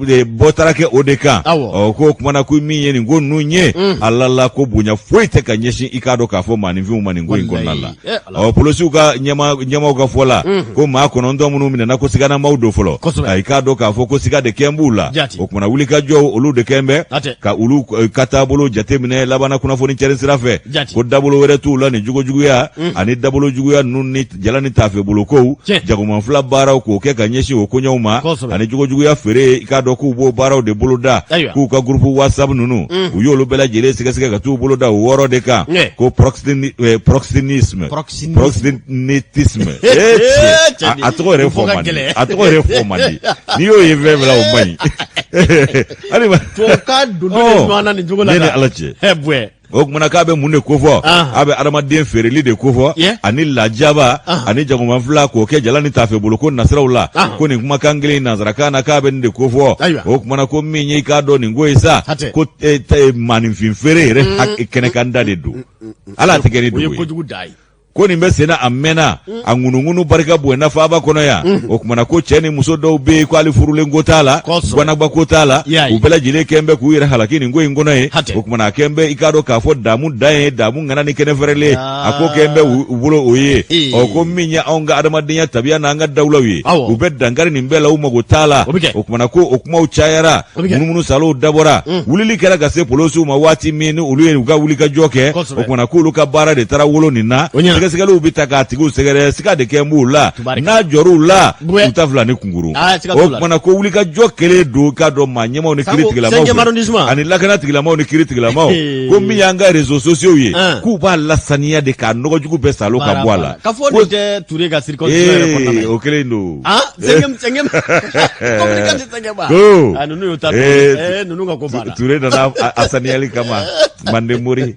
[SPEAKER 2] de bɔ taara kɛ o de kan. Ɔ, ko o kumana ko min ye nin ko ninnu ye, ala la ko bonya foyi tɛ ka ɲɛsin i k'a dɔn k'a fɔ maaninfinw ma nin ko in kɔnɔna la. Ɔ, polosiw ka ɲɛmaaw ka fɔ la, ko maa 9 minnu minɛna, ko siganamaw don fɔlɔ, i k'a dɔn k'a fɔ ko siga de kɛn b'u la. O kumana wulikajɔw olu de kɛn bɛ ka olu ka taabolo jateminɛ labanna kunnafoni cɛrin sira fɛ, ko dabolo wɛrɛ t'u la ni jogojuguya ani dabolo juguya ninnu ni jala ni taafe bolokow, jagomanfila baaraw k'o kɛ ka ɲɛsin o koɲɛw ma ani jogojuguya feere. I k'a dɔn k'u b'o baaraw de boloda, k'u ka groupe WhatsApp ninnu, u y'olu bɛɛ lajɛlen sɛgɛsɛgɛ ka t'u boloda o 6 de kan, ko proxénisme, proxénétisme. A tɔgɔ yɛrɛ fɔ man di, a tɔgɔ yɛrɛ fɔ man di. N'i y'o ye fɛn fɛn la, o man ɲi.
[SPEAKER 1] Tubabukan don ɲɔgɔn na nin cogo la.
[SPEAKER 2] Ne ni Ala cɛ. O kumana k'a bɛ mun de kofɔ? A bɛ adamaden feereli de kofɔ ani lajaba ani jagomanfila k'o kɛ jala ni taafe bolo ko nasiraw la. Ko nin kumakan kelen nansarakan na, k'a bɛ nin de kofɔ. O kumana ko min ye i k'a dɔn nin ko ye sa, ko maaninfin feere yɛrɛ kɛnɛkanda de don. Ala tɛ kɛ ni dogo ye. Ko nin bɛ senna a mɛnna, a ŋunuŋunu barika bonyana faaba kɔnɔ yan. O kumana ko cɛ ni muso dɔw bɛ yen, ko hali furulen ko t'a la, gwanagba ko t'a la, u bɛɛ lajɛlen kɛn bɛ k'u yɛrɛ halaki nin ko in kɔnɔ yen. O kumana a kɛn bɛ i k'a dɔn k'a fɔ damu dan ye damu ŋana ni kɛnɛ fɛrɛlen, a ko kɛn bɛ u bolo o ye. Ɔ, ko min ye anw ka adamadenya tabiya n'an ka dawulaw ye, u bɛ dankari nin bɛɛ la, u mago t'a la. O kumana ko o kumaw cayara, munumunu salow dabɔra, wulili kɛra ka se polosiw ma. Waati min ni olu ye u ka wulikajɔ kɛ, o kumana k'olu ka baara de taara wolo nin na. Sɛgɛsɛgɛliw bɛ ta k'a tigiw sɛgɛrɛ, siga de kɛn b'u la, n'a jɔr'u la, u ta fila ni kunkuru. O kumana ko wulikajɔ kɛlen don k'a dɔn maa ɲɛmaaw ni kiiri tigilamaw ani lakana tigilamaw ni kiiri tigilamaw, ko min y'an ka réseaux sociaux ye, k'u b'a lasaniya de k'a nɔgɔjugu bɛɛ salo ka bɔ a la.
[SPEAKER 1] Ka fɔ nin tɛ Ture ka circonscription yɛrɛ kɔnɔna na.
[SPEAKER 2] O kelen don.
[SPEAKER 1] Ah, cinquième, cinquième. Communication cinquième.
[SPEAKER 2] Ko.
[SPEAKER 1] Ah, ninnu y'o ta. Eh, ninnu ka ko banna.
[SPEAKER 2] Ture nana a saniyali kama. Manden mori.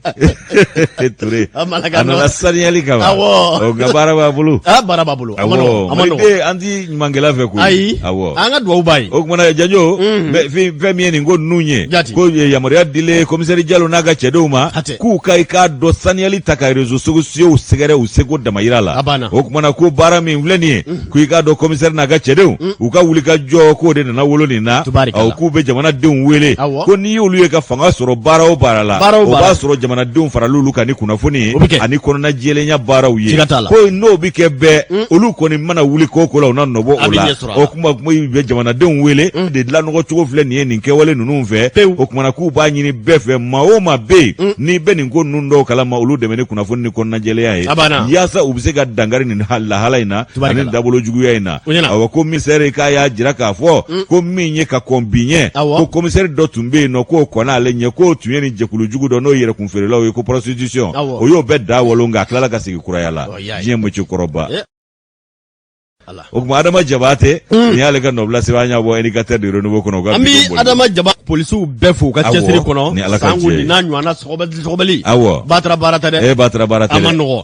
[SPEAKER 2] Ture.
[SPEAKER 1] A
[SPEAKER 2] A nana saniyali kama.
[SPEAKER 1] Awɔ.
[SPEAKER 2] Ɔ, nka baara b'a bolo.
[SPEAKER 1] Ah, baara b'a bolo.
[SPEAKER 2] Awɔ. Maliden, an ti ɲumankɛla fɛ koyi.
[SPEAKER 1] Ayi.
[SPEAKER 2] Awɔ.
[SPEAKER 1] An ka duwawu b'a ye.
[SPEAKER 2] O kumana Janjo, fɛn min ye nin ko ninnu ye. Ko yamaruya dilen commissaire Jalo n'a ka cɛdenw ma. K'u ka i k'a dɔn saniyali ta ka réseaux sociaux sɛgɛrɛ u seko damayira la.
[SPEAKER 1] A banna.
[SPEAKER 2] O kumana ko baara min filɛ nin ye, ko i k'a dɔn commissaire n'a ka cɛdenw, u ka wuli ka jɔ k'o de nana wolo nin na.
[SPEAKER 1] Tubarikala.
[SPEAKER 2] Awɔ, k'u bɛ jamanadenw wele.
[SPEAKER 1] Awɔ.
[SPEAKER 2] Ko n'i y'olu ye ka fanga sɔrɔ baara o baara la,
[SPEAKER 1] Baara o
[SPEAKER 2] o
[SPEAKER 1] baara.
[SPEAKER 2] b'a sɔrɔ jamanadenw faral'olu kan ni kunnafoni ye
[SPEAKER 1] O bɛ kɛ.
[SPEAKER 2] ani kɔnɔna jɛlenya baaraw ye.
[SPEAKER 1] Siga t'a la.
[SPEAKER 2] Ko n'o bɛ kɛ bɛɛ, olu kɔni mana wuli ko o ko la, u na nɔbɔ
[SPEAKER 1] A
[SPEAKER 2] o
[SPEAKER 1] bɛ
[SPEAKER 2] la.
[SPEAKER 1] ɲɛ sɔrɔ a la.
[SPEAKER 2] O kuma bɛ jamanadenw wele de lanɔgɔ cogo filɛ nin ye nin kɛwale ninnu fɛ.
[SPEAKER 1] Pewu.
[SPEAKER 2] O kumana k'u b'a ɲini bɛɛ fɛ, maa o maa bɛ yen n'i bɛ nin ko ninnu dɔw kalama, olu dɛmɛ ni kunnafoni ni kɔnɔnajɛlenya ye
[SPEAKER 1] A banna.
[SPEAKER 2] yaasa u bɛ se ka dankari nin lahala in na
[SPEAKER 1] Tubarikala.
[SPEAKER 2] ani dabolo juguya in na.
[SPEAKER 1] O ɲɛna.
[SPEAKER 2] Awa, commissaire k'a y'a jira k'a fɔ ko min ye ka kɔn bi ɲɛ,
[SPEAKER 1] Awɔ.
[SPEAKER 2] ko commissaire dɔ tun bɛ yen nɔ, k'o kɔnna ale ɲɛ, k'o tun ye nin jɛkulu jugu dɔ n'o yɛrɛkun feerelaw ye ko prostitution o y'o bɛɛ da walo nka a tilala ka segin kuraya la diɲɛ mɔci kɔrɔba. O tuma Adama Jabate nin y'ale ka nɔbila sɛbɛn an y'a bɔ Indicateur du Renouveau kɔnɔ.
[SPEAKER 1] An bɛ Adama Jaba polisiw bɛɛ fo u ka cɛsiri kɔnɔ sango nin n'a ɲɔgɔnna sɔgɔbɛli
[SPEAKER 2] awɔ
[SPEAKER 1] batara baara tɛ dɛ
[SPEAKER 2] e batara baara tɛ
[SPEAKER 1] a ma nɔgɔ.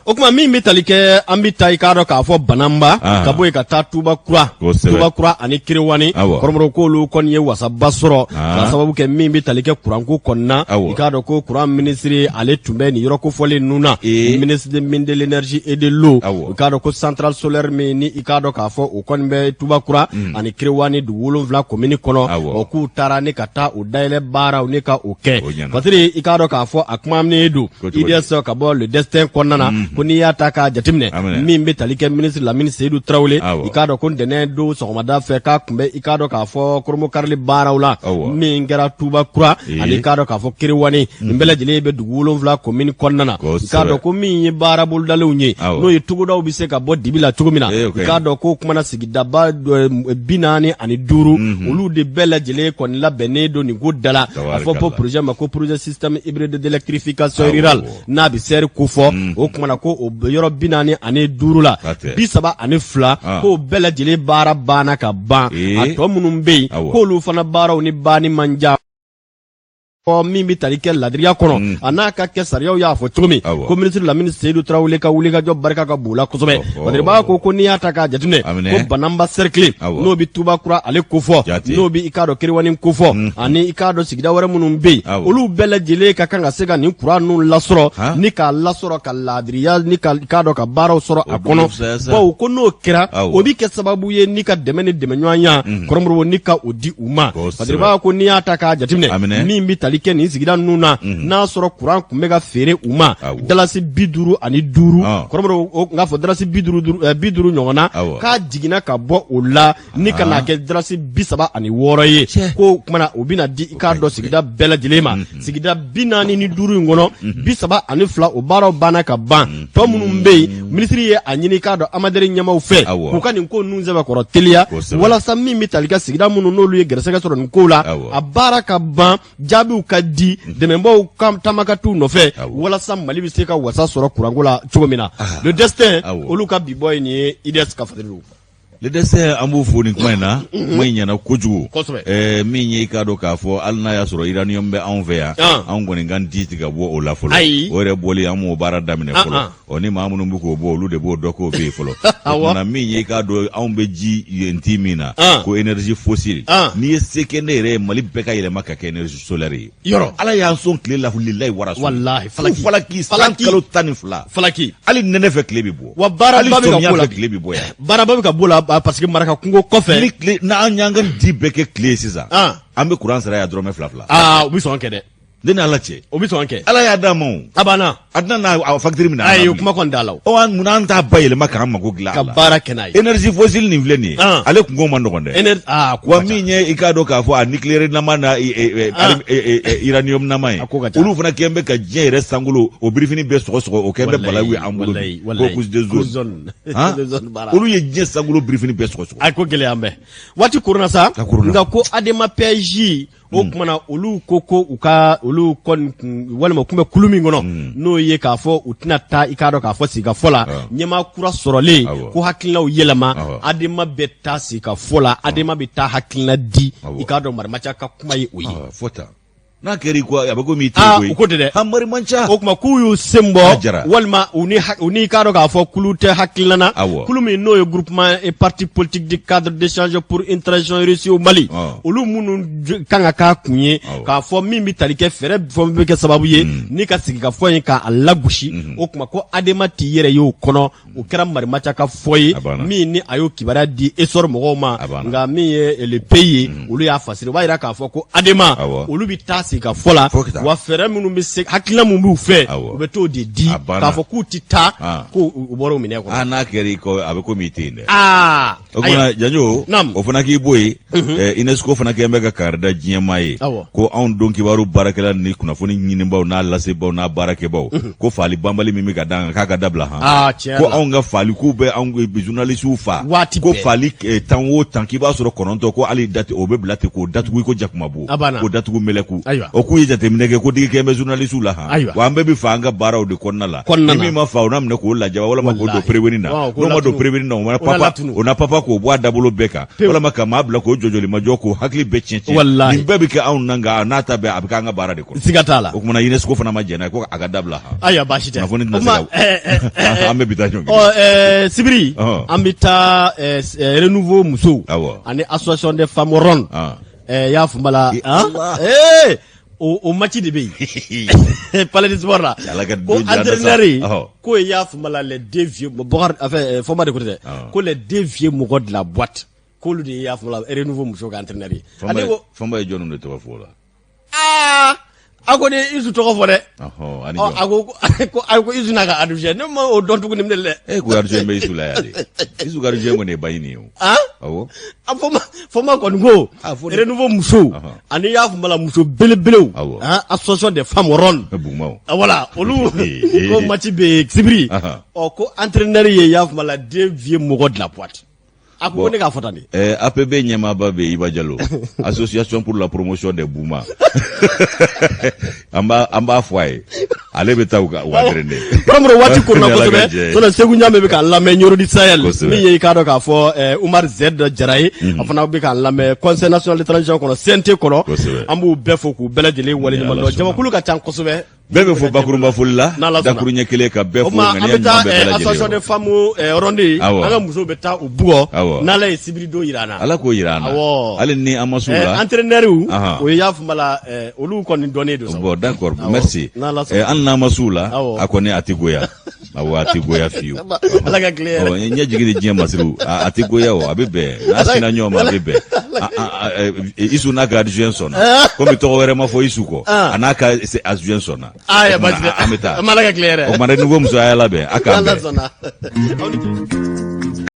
[SPEAKER 1] O tuma min bɛ tali kɛ, an bɛ taa i k'a dɔn k'a fɔ Bananba, ka bɔ yen ka taa Tuba Kura, Tuba Kura ani Kerewani kɔrɔmɔrɔ, k'olu kɔni ye wasaba sɔrɔ ka sababu kɛ min bɛ tali kɛ kuranko kɔnɔna. I k'a dɔn ko kuran minisiri ale tun bɛ nin yɔrɔ kofɔlen ninnu na, ministre des mines, de l'énergie et de l'eau. I k'a dɔn ko centrale solaire min ni i k'a dɔn k'a fɔ o kɔni bɛ Tuba Kura ani Kerewani dugu 7 komini kɔnɔ, o k'u taara ni ka taa o dayɛlɛ baaraw ni ka o kɛ. Patiri, i k'a dɔn k'a fɔ a kuma min don IDS ka bɔ Le Destin kɔnɔna na, ko n'i y'a ta k'a jateminɛ, min bɛ tali kɛ ministre Lamini Seyidu Tarawele, i k'a dɔn ko ntɛnɛn don sɔgɔmada fɛ k'a tun bɛ i k'a dɔn k'a fɔ koromokarili baaraw la min kɛra Tuba Kura ani i k'a dɔn k'a fɔ Kerewani, nin bɛɛ lajɛlen bɛ dugu 7 komini kɔnɔna na. I k'a dɔn ko min ye baara bolodalenw ye, n'o ye togodaw bɛ se ka bɔ dibi la cogo min na, i k'a dɔn ko kumana sigidaba 45, olu de bɛɛ lajɛlen kɔni labɛnnen don nin ko da la. A fɔ ko projet ma ko projet système hybride d'électrification rurale, n'a bɛ SER kofɔ. O kumana ko o yɔrɔ 45 la, 32, k'o bɛɛ lajɛlen baara banna ka ban. A tɔ minnu bɛ yen, k'olu fana baaraw ni banni man jan. Min bɛ tali kɛ ladiriya kɔnɔ a n'a ka kɛ sariyaw y'a fɔ cogo min, ko minisiri Lamini Seyidu Tarawele ka wulikajɔ barika ka bon la kosɛbɛ. Patiri ko n'i y'a ta k'a jateminɛ, ko Bananba cercle, n'o bɛ Tuba Kura ale kofɔ, n'o bɛ i k'a dɔn Kerewani kofɔ, ani i k'a dɔn sigida wɛrɛ minnu bɛ yen, olu bɛɛ lajɛlen ka kan ka se ka nin kuran ninnu lasɔrɔ ni k'a lasɔrɔ ka ladiriya ni ka i k'a dɔn ka baaraw sɔrɔ a kɔnɔ, bawo ko n'o kɛra, o bɛ kɛ sababu ye ni ka dɛmɛ ni dɛmɛɲɔgɔnya kɔrɔmɔrɔw ni ka o di u ma. Patiri b'a ko n'i y'a ta k'a jateminɛ, min bɛ tali kɛ nin sigida ninnu na, n'a sɔrɔ kuran tun bɛ ka feere u ma dalasi 55, kɔrɔmɔrɔ n k'a fɔ dalasi 50 ɲɔgɔn na, k'a jiginna ka bɔ o la ni ka n'a kɛ dalasi 36 ye. Ko kumana o bɛna di i k'a dɔn sigida bɛɛ lajɛlen ma. Sigida 45 in kɔnɔ, 32, o baaraw banna ka ban. Tɔ minnu bɛ yen, minisiri ye a ɲini k'a dɔn AMADER ɲɛmaaw fɛ k'u ka nin ko ninnu sɛbɛkɔrɔ teliya, walasa min bɛ tali kɛ sigida minnu n'olu ye gɛrɛsɛgɛ sɔrɔ nin ko la, a baara ka ban, jaabiw ka di, dɛmɛbaaw ka taama ka t'u nɔfɛ, walasa Mali bɛ se ka wasa sɔrɔ kuranko la cogo min na. Le Destin, olu ka bi bɔ ye nin ye. IDS ka Fadilou.
[SPEAKER 2] Le Destin, an b'u fo nin kuma in na. Kuma in ɲɛna kojugu. Min ye i k'a dɔn k'a fɔ hali n'a y'a sɔrɔ uranium bɛ anw fɛ yan, anw kɔni ka di tɛ ka bɔ o la fɔlɔ. O yɛrɛ bɔli, an m'o baara daminɛ fɔlɔ. Ɔ ni maa minnu bɛ k'o bɔ, olu de b'o dɔn k'o bɛ yen fɔlɔ. O kumana min ye i k'a dɔn anw bɛ ji yen ti min na, ko énergie fossile, n'i ye se kɛ ne yɛrɛ ye, Mali bɛɛ ka yɛlɛma ka kɛ énergie solaire ye.
[SPEAKER 1] Yɔrɔ
[SPEAKER 2] Ala y'an sɔn tile la, lilayi warasu.
[SPEAKER 1] Walahi,
[SPEAKER 2] falaki. Falaki san
[SPEAKER 1] Falaki.
[SPEAKER 2] kalo 12.
[SPEAKER 1] Falaki.
[SPEAKER 2] Hali nɛnɛ fɛ, tile bɛ bɔ.
[SPEAKER 1] Wa baaraba
[SPEAKER 2] Hali
[SPEAKER 1] bɛ ka
[SPEAKER 2] sɔmiya
[SPEAKER 1] k'o la.
[SPEAKER 2] fɛ, tile bɛ bɔ yan.
[SPEAKER 1] Baaraba bɛ ka b'o la parce que Maraka kungo kɔfɛ.
[SPEAKER 2] Ni tile n'an y'an ka di bɛɛ kɛ tile ye sisan, an bɛ kuran sara yan dɔrɔmɛ fila fila.
[SPEAKER 1] Aa, u bɛ sɔn kɛ dɛ.
[SPEAKER 2] Ne ni Ala cɛ.
[SPEAKER 1] O bɛ sɔn kɛ.
[SPEAKER 2] Ala y'a d'a ma o.
[SPEAKER 1] A banna.
[SPEAKER 2] A tɛna n'a a facture minɛ an na
[SPEAKER 1] Ayi, o
[SPEAKER 2] bilen.
[SPEAKER 1] kuma kɔni t'a la o.
[SPEAKER 2] Ɔ, an munna an t'a bayɛlɛma k'an mago dilan a
[SPEAKER 1] Ka
[SPEAKER 2] la?
[SPEAKER 1] baara kɛ n'a ye.
[SPEAKER 2] Énergie fossile nin filɛ nin ye, ale kunko man nɔgɔn dɛ.
[SPEAKER 1] Aa, ko
[SPEAKER 2] Wa
[SPEAKER 1] ka ca.
[SPEAKER 2] min ye i k'a dɔn k'a fɔ a nucléaire nama na uranium nama ye,
[SPEAKER 1] A ko ka ca.
[SPEAKER 2] olu fana kɛn bɛ ka diɲɛ yɛrɛ sankolo o birifini bɛɛ sɔgɔsɔgɔ. O kɛn bɛ
[SPEAKER 1] Walayi,
[SPEAKER 2] balawu ye an bolo
[SPEAKER 1] walayi,
[SPEAKER 2] bi.
[SPEAKER 1] walayi.
[SPEAKER 2] Ko couche de
[SPEAKER 1] Couche
[SPEAKER 2] zone.
[SPEAKER 1] zone.
[SPEAKER 2] Han?
[SPEAKER 1] Couche de zone baara.
[SPEAKER 2] Olu ye diɲɛ sankolo birifini bɛɛ sɔgɔsɔgɔ.
[SPEAKER 1] A ko gɛlɛya bɛ waati korona sa.
[SPEAKER 2] A korona.
[SPEAKER 1] Nka ko ADEMA PSJ, o kumana olu ko u ka olu kɔni kun walima u kun bɛ kulu min kɔnɔ, n'o ye k'a fɔ u tɛna taa i k'a dɔn k'a fɔ sigikafɔ la, ɲɛmaa kura sɔrɔlen, ko hakilinaw yɛlɛma, ADEMA bɛ taa sigikafɔ la, ADEMA bɛ taa hakilina di. I k'a dɔn Marimaca ka kuma ye o ye.
[SPEAKER 2] Fɔ tan n'a kɛra i ko a bɛ komi i tɛ koyi.
[SPEAKER 1] U ko ten dɛ.
[SPEAKER 2] Han, Mari man ca.
[SPEAKER 1] O tuma k'u y'u sen bɔ, walima u ni u ni k'a dɔn k'a fɔ kulu tɛ hakilina na, kulu min n'o ye groupement et parti politique du cadre d'échange pour une transition réussie au Mali, olu minnu kan ka k'a kun ye k'a fɔ min bɛ tali kɛ fɛɛrɛ fɛn bɛ kɛ sababu ye ni ka sigikafɔ in k'a lagosi. O tuma ko ADEMA t'i yɛrɛ ye o kɔnɔ. O kɛra Marimaca ka fɔ ye min ni a y'o kibaruya di Essor mɔgɔw ma. Nka min ye Le Pays ye, olu y'a fasiri. O b'a jira k'a fɔ ko ADEMA, olu bɛ taa sigikafɔ la, wa fɛɛrɛ minnu bɛ se, hakilina min b'u fɛ, u bɛ t'o de di. K'a fɔ k'u tɛ taa, ko u bɔra o minɛ
[SPEAKER 2] kɔnɔ. N'a kɛra i kɔ, a bɛ komi i tɛ yen dɛ. O kumana Janjo, o fana k'i bɔ yen, UNESCO fana kɛlen bɛ ka kangari da diɲɛmaa ye ko anw don kibaru baarakɛla ni kunnafoni ɲinibaaw n'a lasebaaw n'a baarakɛbaaw, ko faali banbali min bɛ ka d'an kan, k'a ka dabila han. Ko Anw ka faaliko bɛ anw journalisiw fa.
[SPEAKER 1] Waati
[SPEAKER 2] ko
[SPEAKER 1] bɛɛ.
[SPEAKER 2] Faali 10 o 10, k'i b'a sɔrɔ 9 ko hali date o bɛ bila ten k'o datugu i ko jakumabo.
[SPEAKER 1] A banna.
[SPEAKER 2] K'o datugu mɛlɛku.
[SPEAKER 1] Ayiwa.
[SPEAKER 2] O k'u ye jateminɛ kɛ ko digi kɛ bɛ journalisiw la han.
[SPEAKER 1] Ayiwa.
[SPEAKER 2] Wa an bɛɛ bɛ fa an ka baaraw de kɔnɔna la.
[SPEAKER 1] Kɔnɔna
[SPEAKER 2] Ni
[SPEAKER 1] na.
[SPEAKER 2] min ma fa, o n'a minɛ k'o lajaba walima k'o don
[SPEAKER 1] Walahi.
[SPEAKER 2] prévenu na.
[SPEAKER 1] Ɔ, k'o
[SPEAKER 2] N'o ma don
[SPEAKER 1] latunu.
[SPEAKER 2] prévenu na, o mana
[SPEAKER 1] O n'a
[SPEAKER 2] papa
[SPEAKER 1] latunu.
[SPEAKER 2] o na papa k'o bɔ a dabolo bɛɛ kan.
[SPEAKER 1] Pewu.
[SPEAKER 2] Walima ka maa bila k'o jɔjɔlimajɔ k'o hakili bɛɛ tiɲɛ tiɲɛ.
[SPEAKER 1] Walahi.
[SPEAKER 2] Nin bɛɛ bɛ kɛ anw na, nka n'a ta bɛɛ a bɛ k'an ka baara de kɔnɔ.
[SPEAKER 1] Siga t'a la.
[SPEAKER 2] O kumana UNESCO fana ma jɛn n'a ye ko a ka dabila han.
[SPEAKER 1] Ayiwa, baasi tɛ.
[SPEAKER 2] Kunnafoni tɛna
[SPEAKER 1] O tuma,
[SPEAKER 2] se ka an bɛ bi taa ɲɔgɔn.
[SPEAKER 1] Ɔ sibiri, an bɛ taa Renouveau musow ani association des femmes rondes. Y'a faamu la.
[SPEAKER 2] Eh,
[SPEAKER 1] Han?
[SPEAKER 2] Allah.
[SPEAKER 1] O match de bɛ yen Palais des Sports la.
[SPEAKER 2] Ala ka
[SPEAKER 1] ko
[SPEAKER 2] don jira an na sa.
[SPEAKER 1] entraîneur ko y'a faamu la, les deux vieux Bɔkari, enfin Fɔnba de ko tɛ, ko les deux vieux mɔgɔ de la boîte, k'olu de ye y'a faamu la Renouveau musow ka entraîneur ye. Ale ko
[SPEAKER 2] Fɔnba ye jɔnni de tɔgɔ fɔ o la?
[SPEAKER 1] Aa, a ko ne Isu tɔgɔ fɔ dɛ.
[SPEAKER 2] Ɔhɔ, ani
[SPEAKER 1] Ɔ
[SPEAKER 2] jɔn?
[SPEAKER 1] A ko Isu n'a ka adjoint, ne ma o dɔn tuguni ne dɛ.
[SPEAKER 2] E ko adjoint bɛ Isu la yan de. Isu ka adjoint kɔni ye Bayini ye o.
[SPEAKER 1] Han.
[SPEAKER 2] Awɔ.
[SPEAKER 1] A Fɔnba kɔni ko
[SPEAKER 2] Ah, fo ne-
[SPEAKER 1] Renouveau musow ani y'a faamu la muso belebelew, han, association des femmes rondes.
[SPEAKER 2] Bugumaw.
[SPEAKER 1] Ah, voilà, olu ko match bɛ yen sibiri. Ɔ ko entraîneur ye y'a faamu la deux vieux mɔgɔ de la boîte. A ko ko ne k'a fɔ tan de.
[SPEAKER 2] APB ɲɛmaaba bɛ Iba Jalo, Association pour la promotion des Bouma. An b'a fɔ a ye. Ale bɛ taa u ka u entraîner.
[SPEAKER 1] Karamɔgɔ, waati koronna
[SPEAKER 2] Ni Ala ka
[SPEAKER 1] kosɛbɛ.
[SPEAKER 2] jɛ ye.
[SPEAKER 1] Sɔnni Segu Ɲame bɛ k'an lamɛn Ɲoro di Sahel. Min ye i k'a dɔn k'a fɔ Umar Z Jara ye, a fana bɛ k'an lamɛn Conseil national de transition kɔnɔ, CNT kɔnɔ. An b'u bɛɛ fo k'u bɛɛ lajɛlen waleɲuman
[SPEAKER 2] Ni Ala
[SPEAKER 1] dɔn. Jamakulu ka ca kosɛbɛ.
[SPEAKER 2] Bɛɛ bɛ fo bakurunba foli la.
[SPEAKER 1] N'Ala sɔnna.
[SPEAKER 2] Dakuruɲɛ kelen ka bɛɛ
[SPEAKER 1] O
[SPEAKER 2] fo
[SPEAKER 1] tuma an
[SPEAKER 2] ŋaniya
[SPEAKER 1] bɛ taa
[SPEAKER 2] ɲuman bɛɛ
[SPEAKER 1] association
[SPEAKER 2] lajɛlen
[SPEAKER 1] des
[SPEAKER 2] yɔrɔ.
[SPEAKER 1] femmes ronde, an ka musow bɛ taa u bugɔ n'Ala ye sibiri don jira an na.
[SPEAKER 2] Ala k'o jira an na. Hali ni an ma s'u la.
[SPEAKER 1] Entraîneur o ye y'a faamu la olu kɔni dɔnnen don sa.
[SPEAKER 2] Bon, d'accord, merci.
[SPEAKER 1] N'Ala sɔnna.
[SPEAKER 2] Hali n'an ma s'u la, a kɔni a tɛ goya. Awɔ, a tɛ goya fiyewu.
[SPEAKER 1] Ala ka tile hɛrɛ.
[SPEAKER 2] Ɔ, ɲɛ jigi ni diɲɛ masiriw, a tɛ goya o, a bɛ bɛn. N'a sinna ɲɔgɔn ma, a bɛ bɛn. Isu n'a ka adjoint sɔnna. Komi tɔgɔ wɛrɛ ma fɔ Isu kɔ, a n'a ka adjoint sɔnna.
[SPEAKER 1] Aa,
[SPEAKER 2] O tuma
[SPEAKER 1] baasi tɛ.
[SPEAKER 2] an bɛ taa.
[SPEAKER 1] An b'Ala ka tile hɛrɛ.
[SPEAKER 2] O tuma Renouveau muso a y'a labɛn, a k'an
[SPEAKER 1] N'Ala
[SPEAKER 2] bɛn.
[SPEAKER 1] sɔnna. Aw ni ce.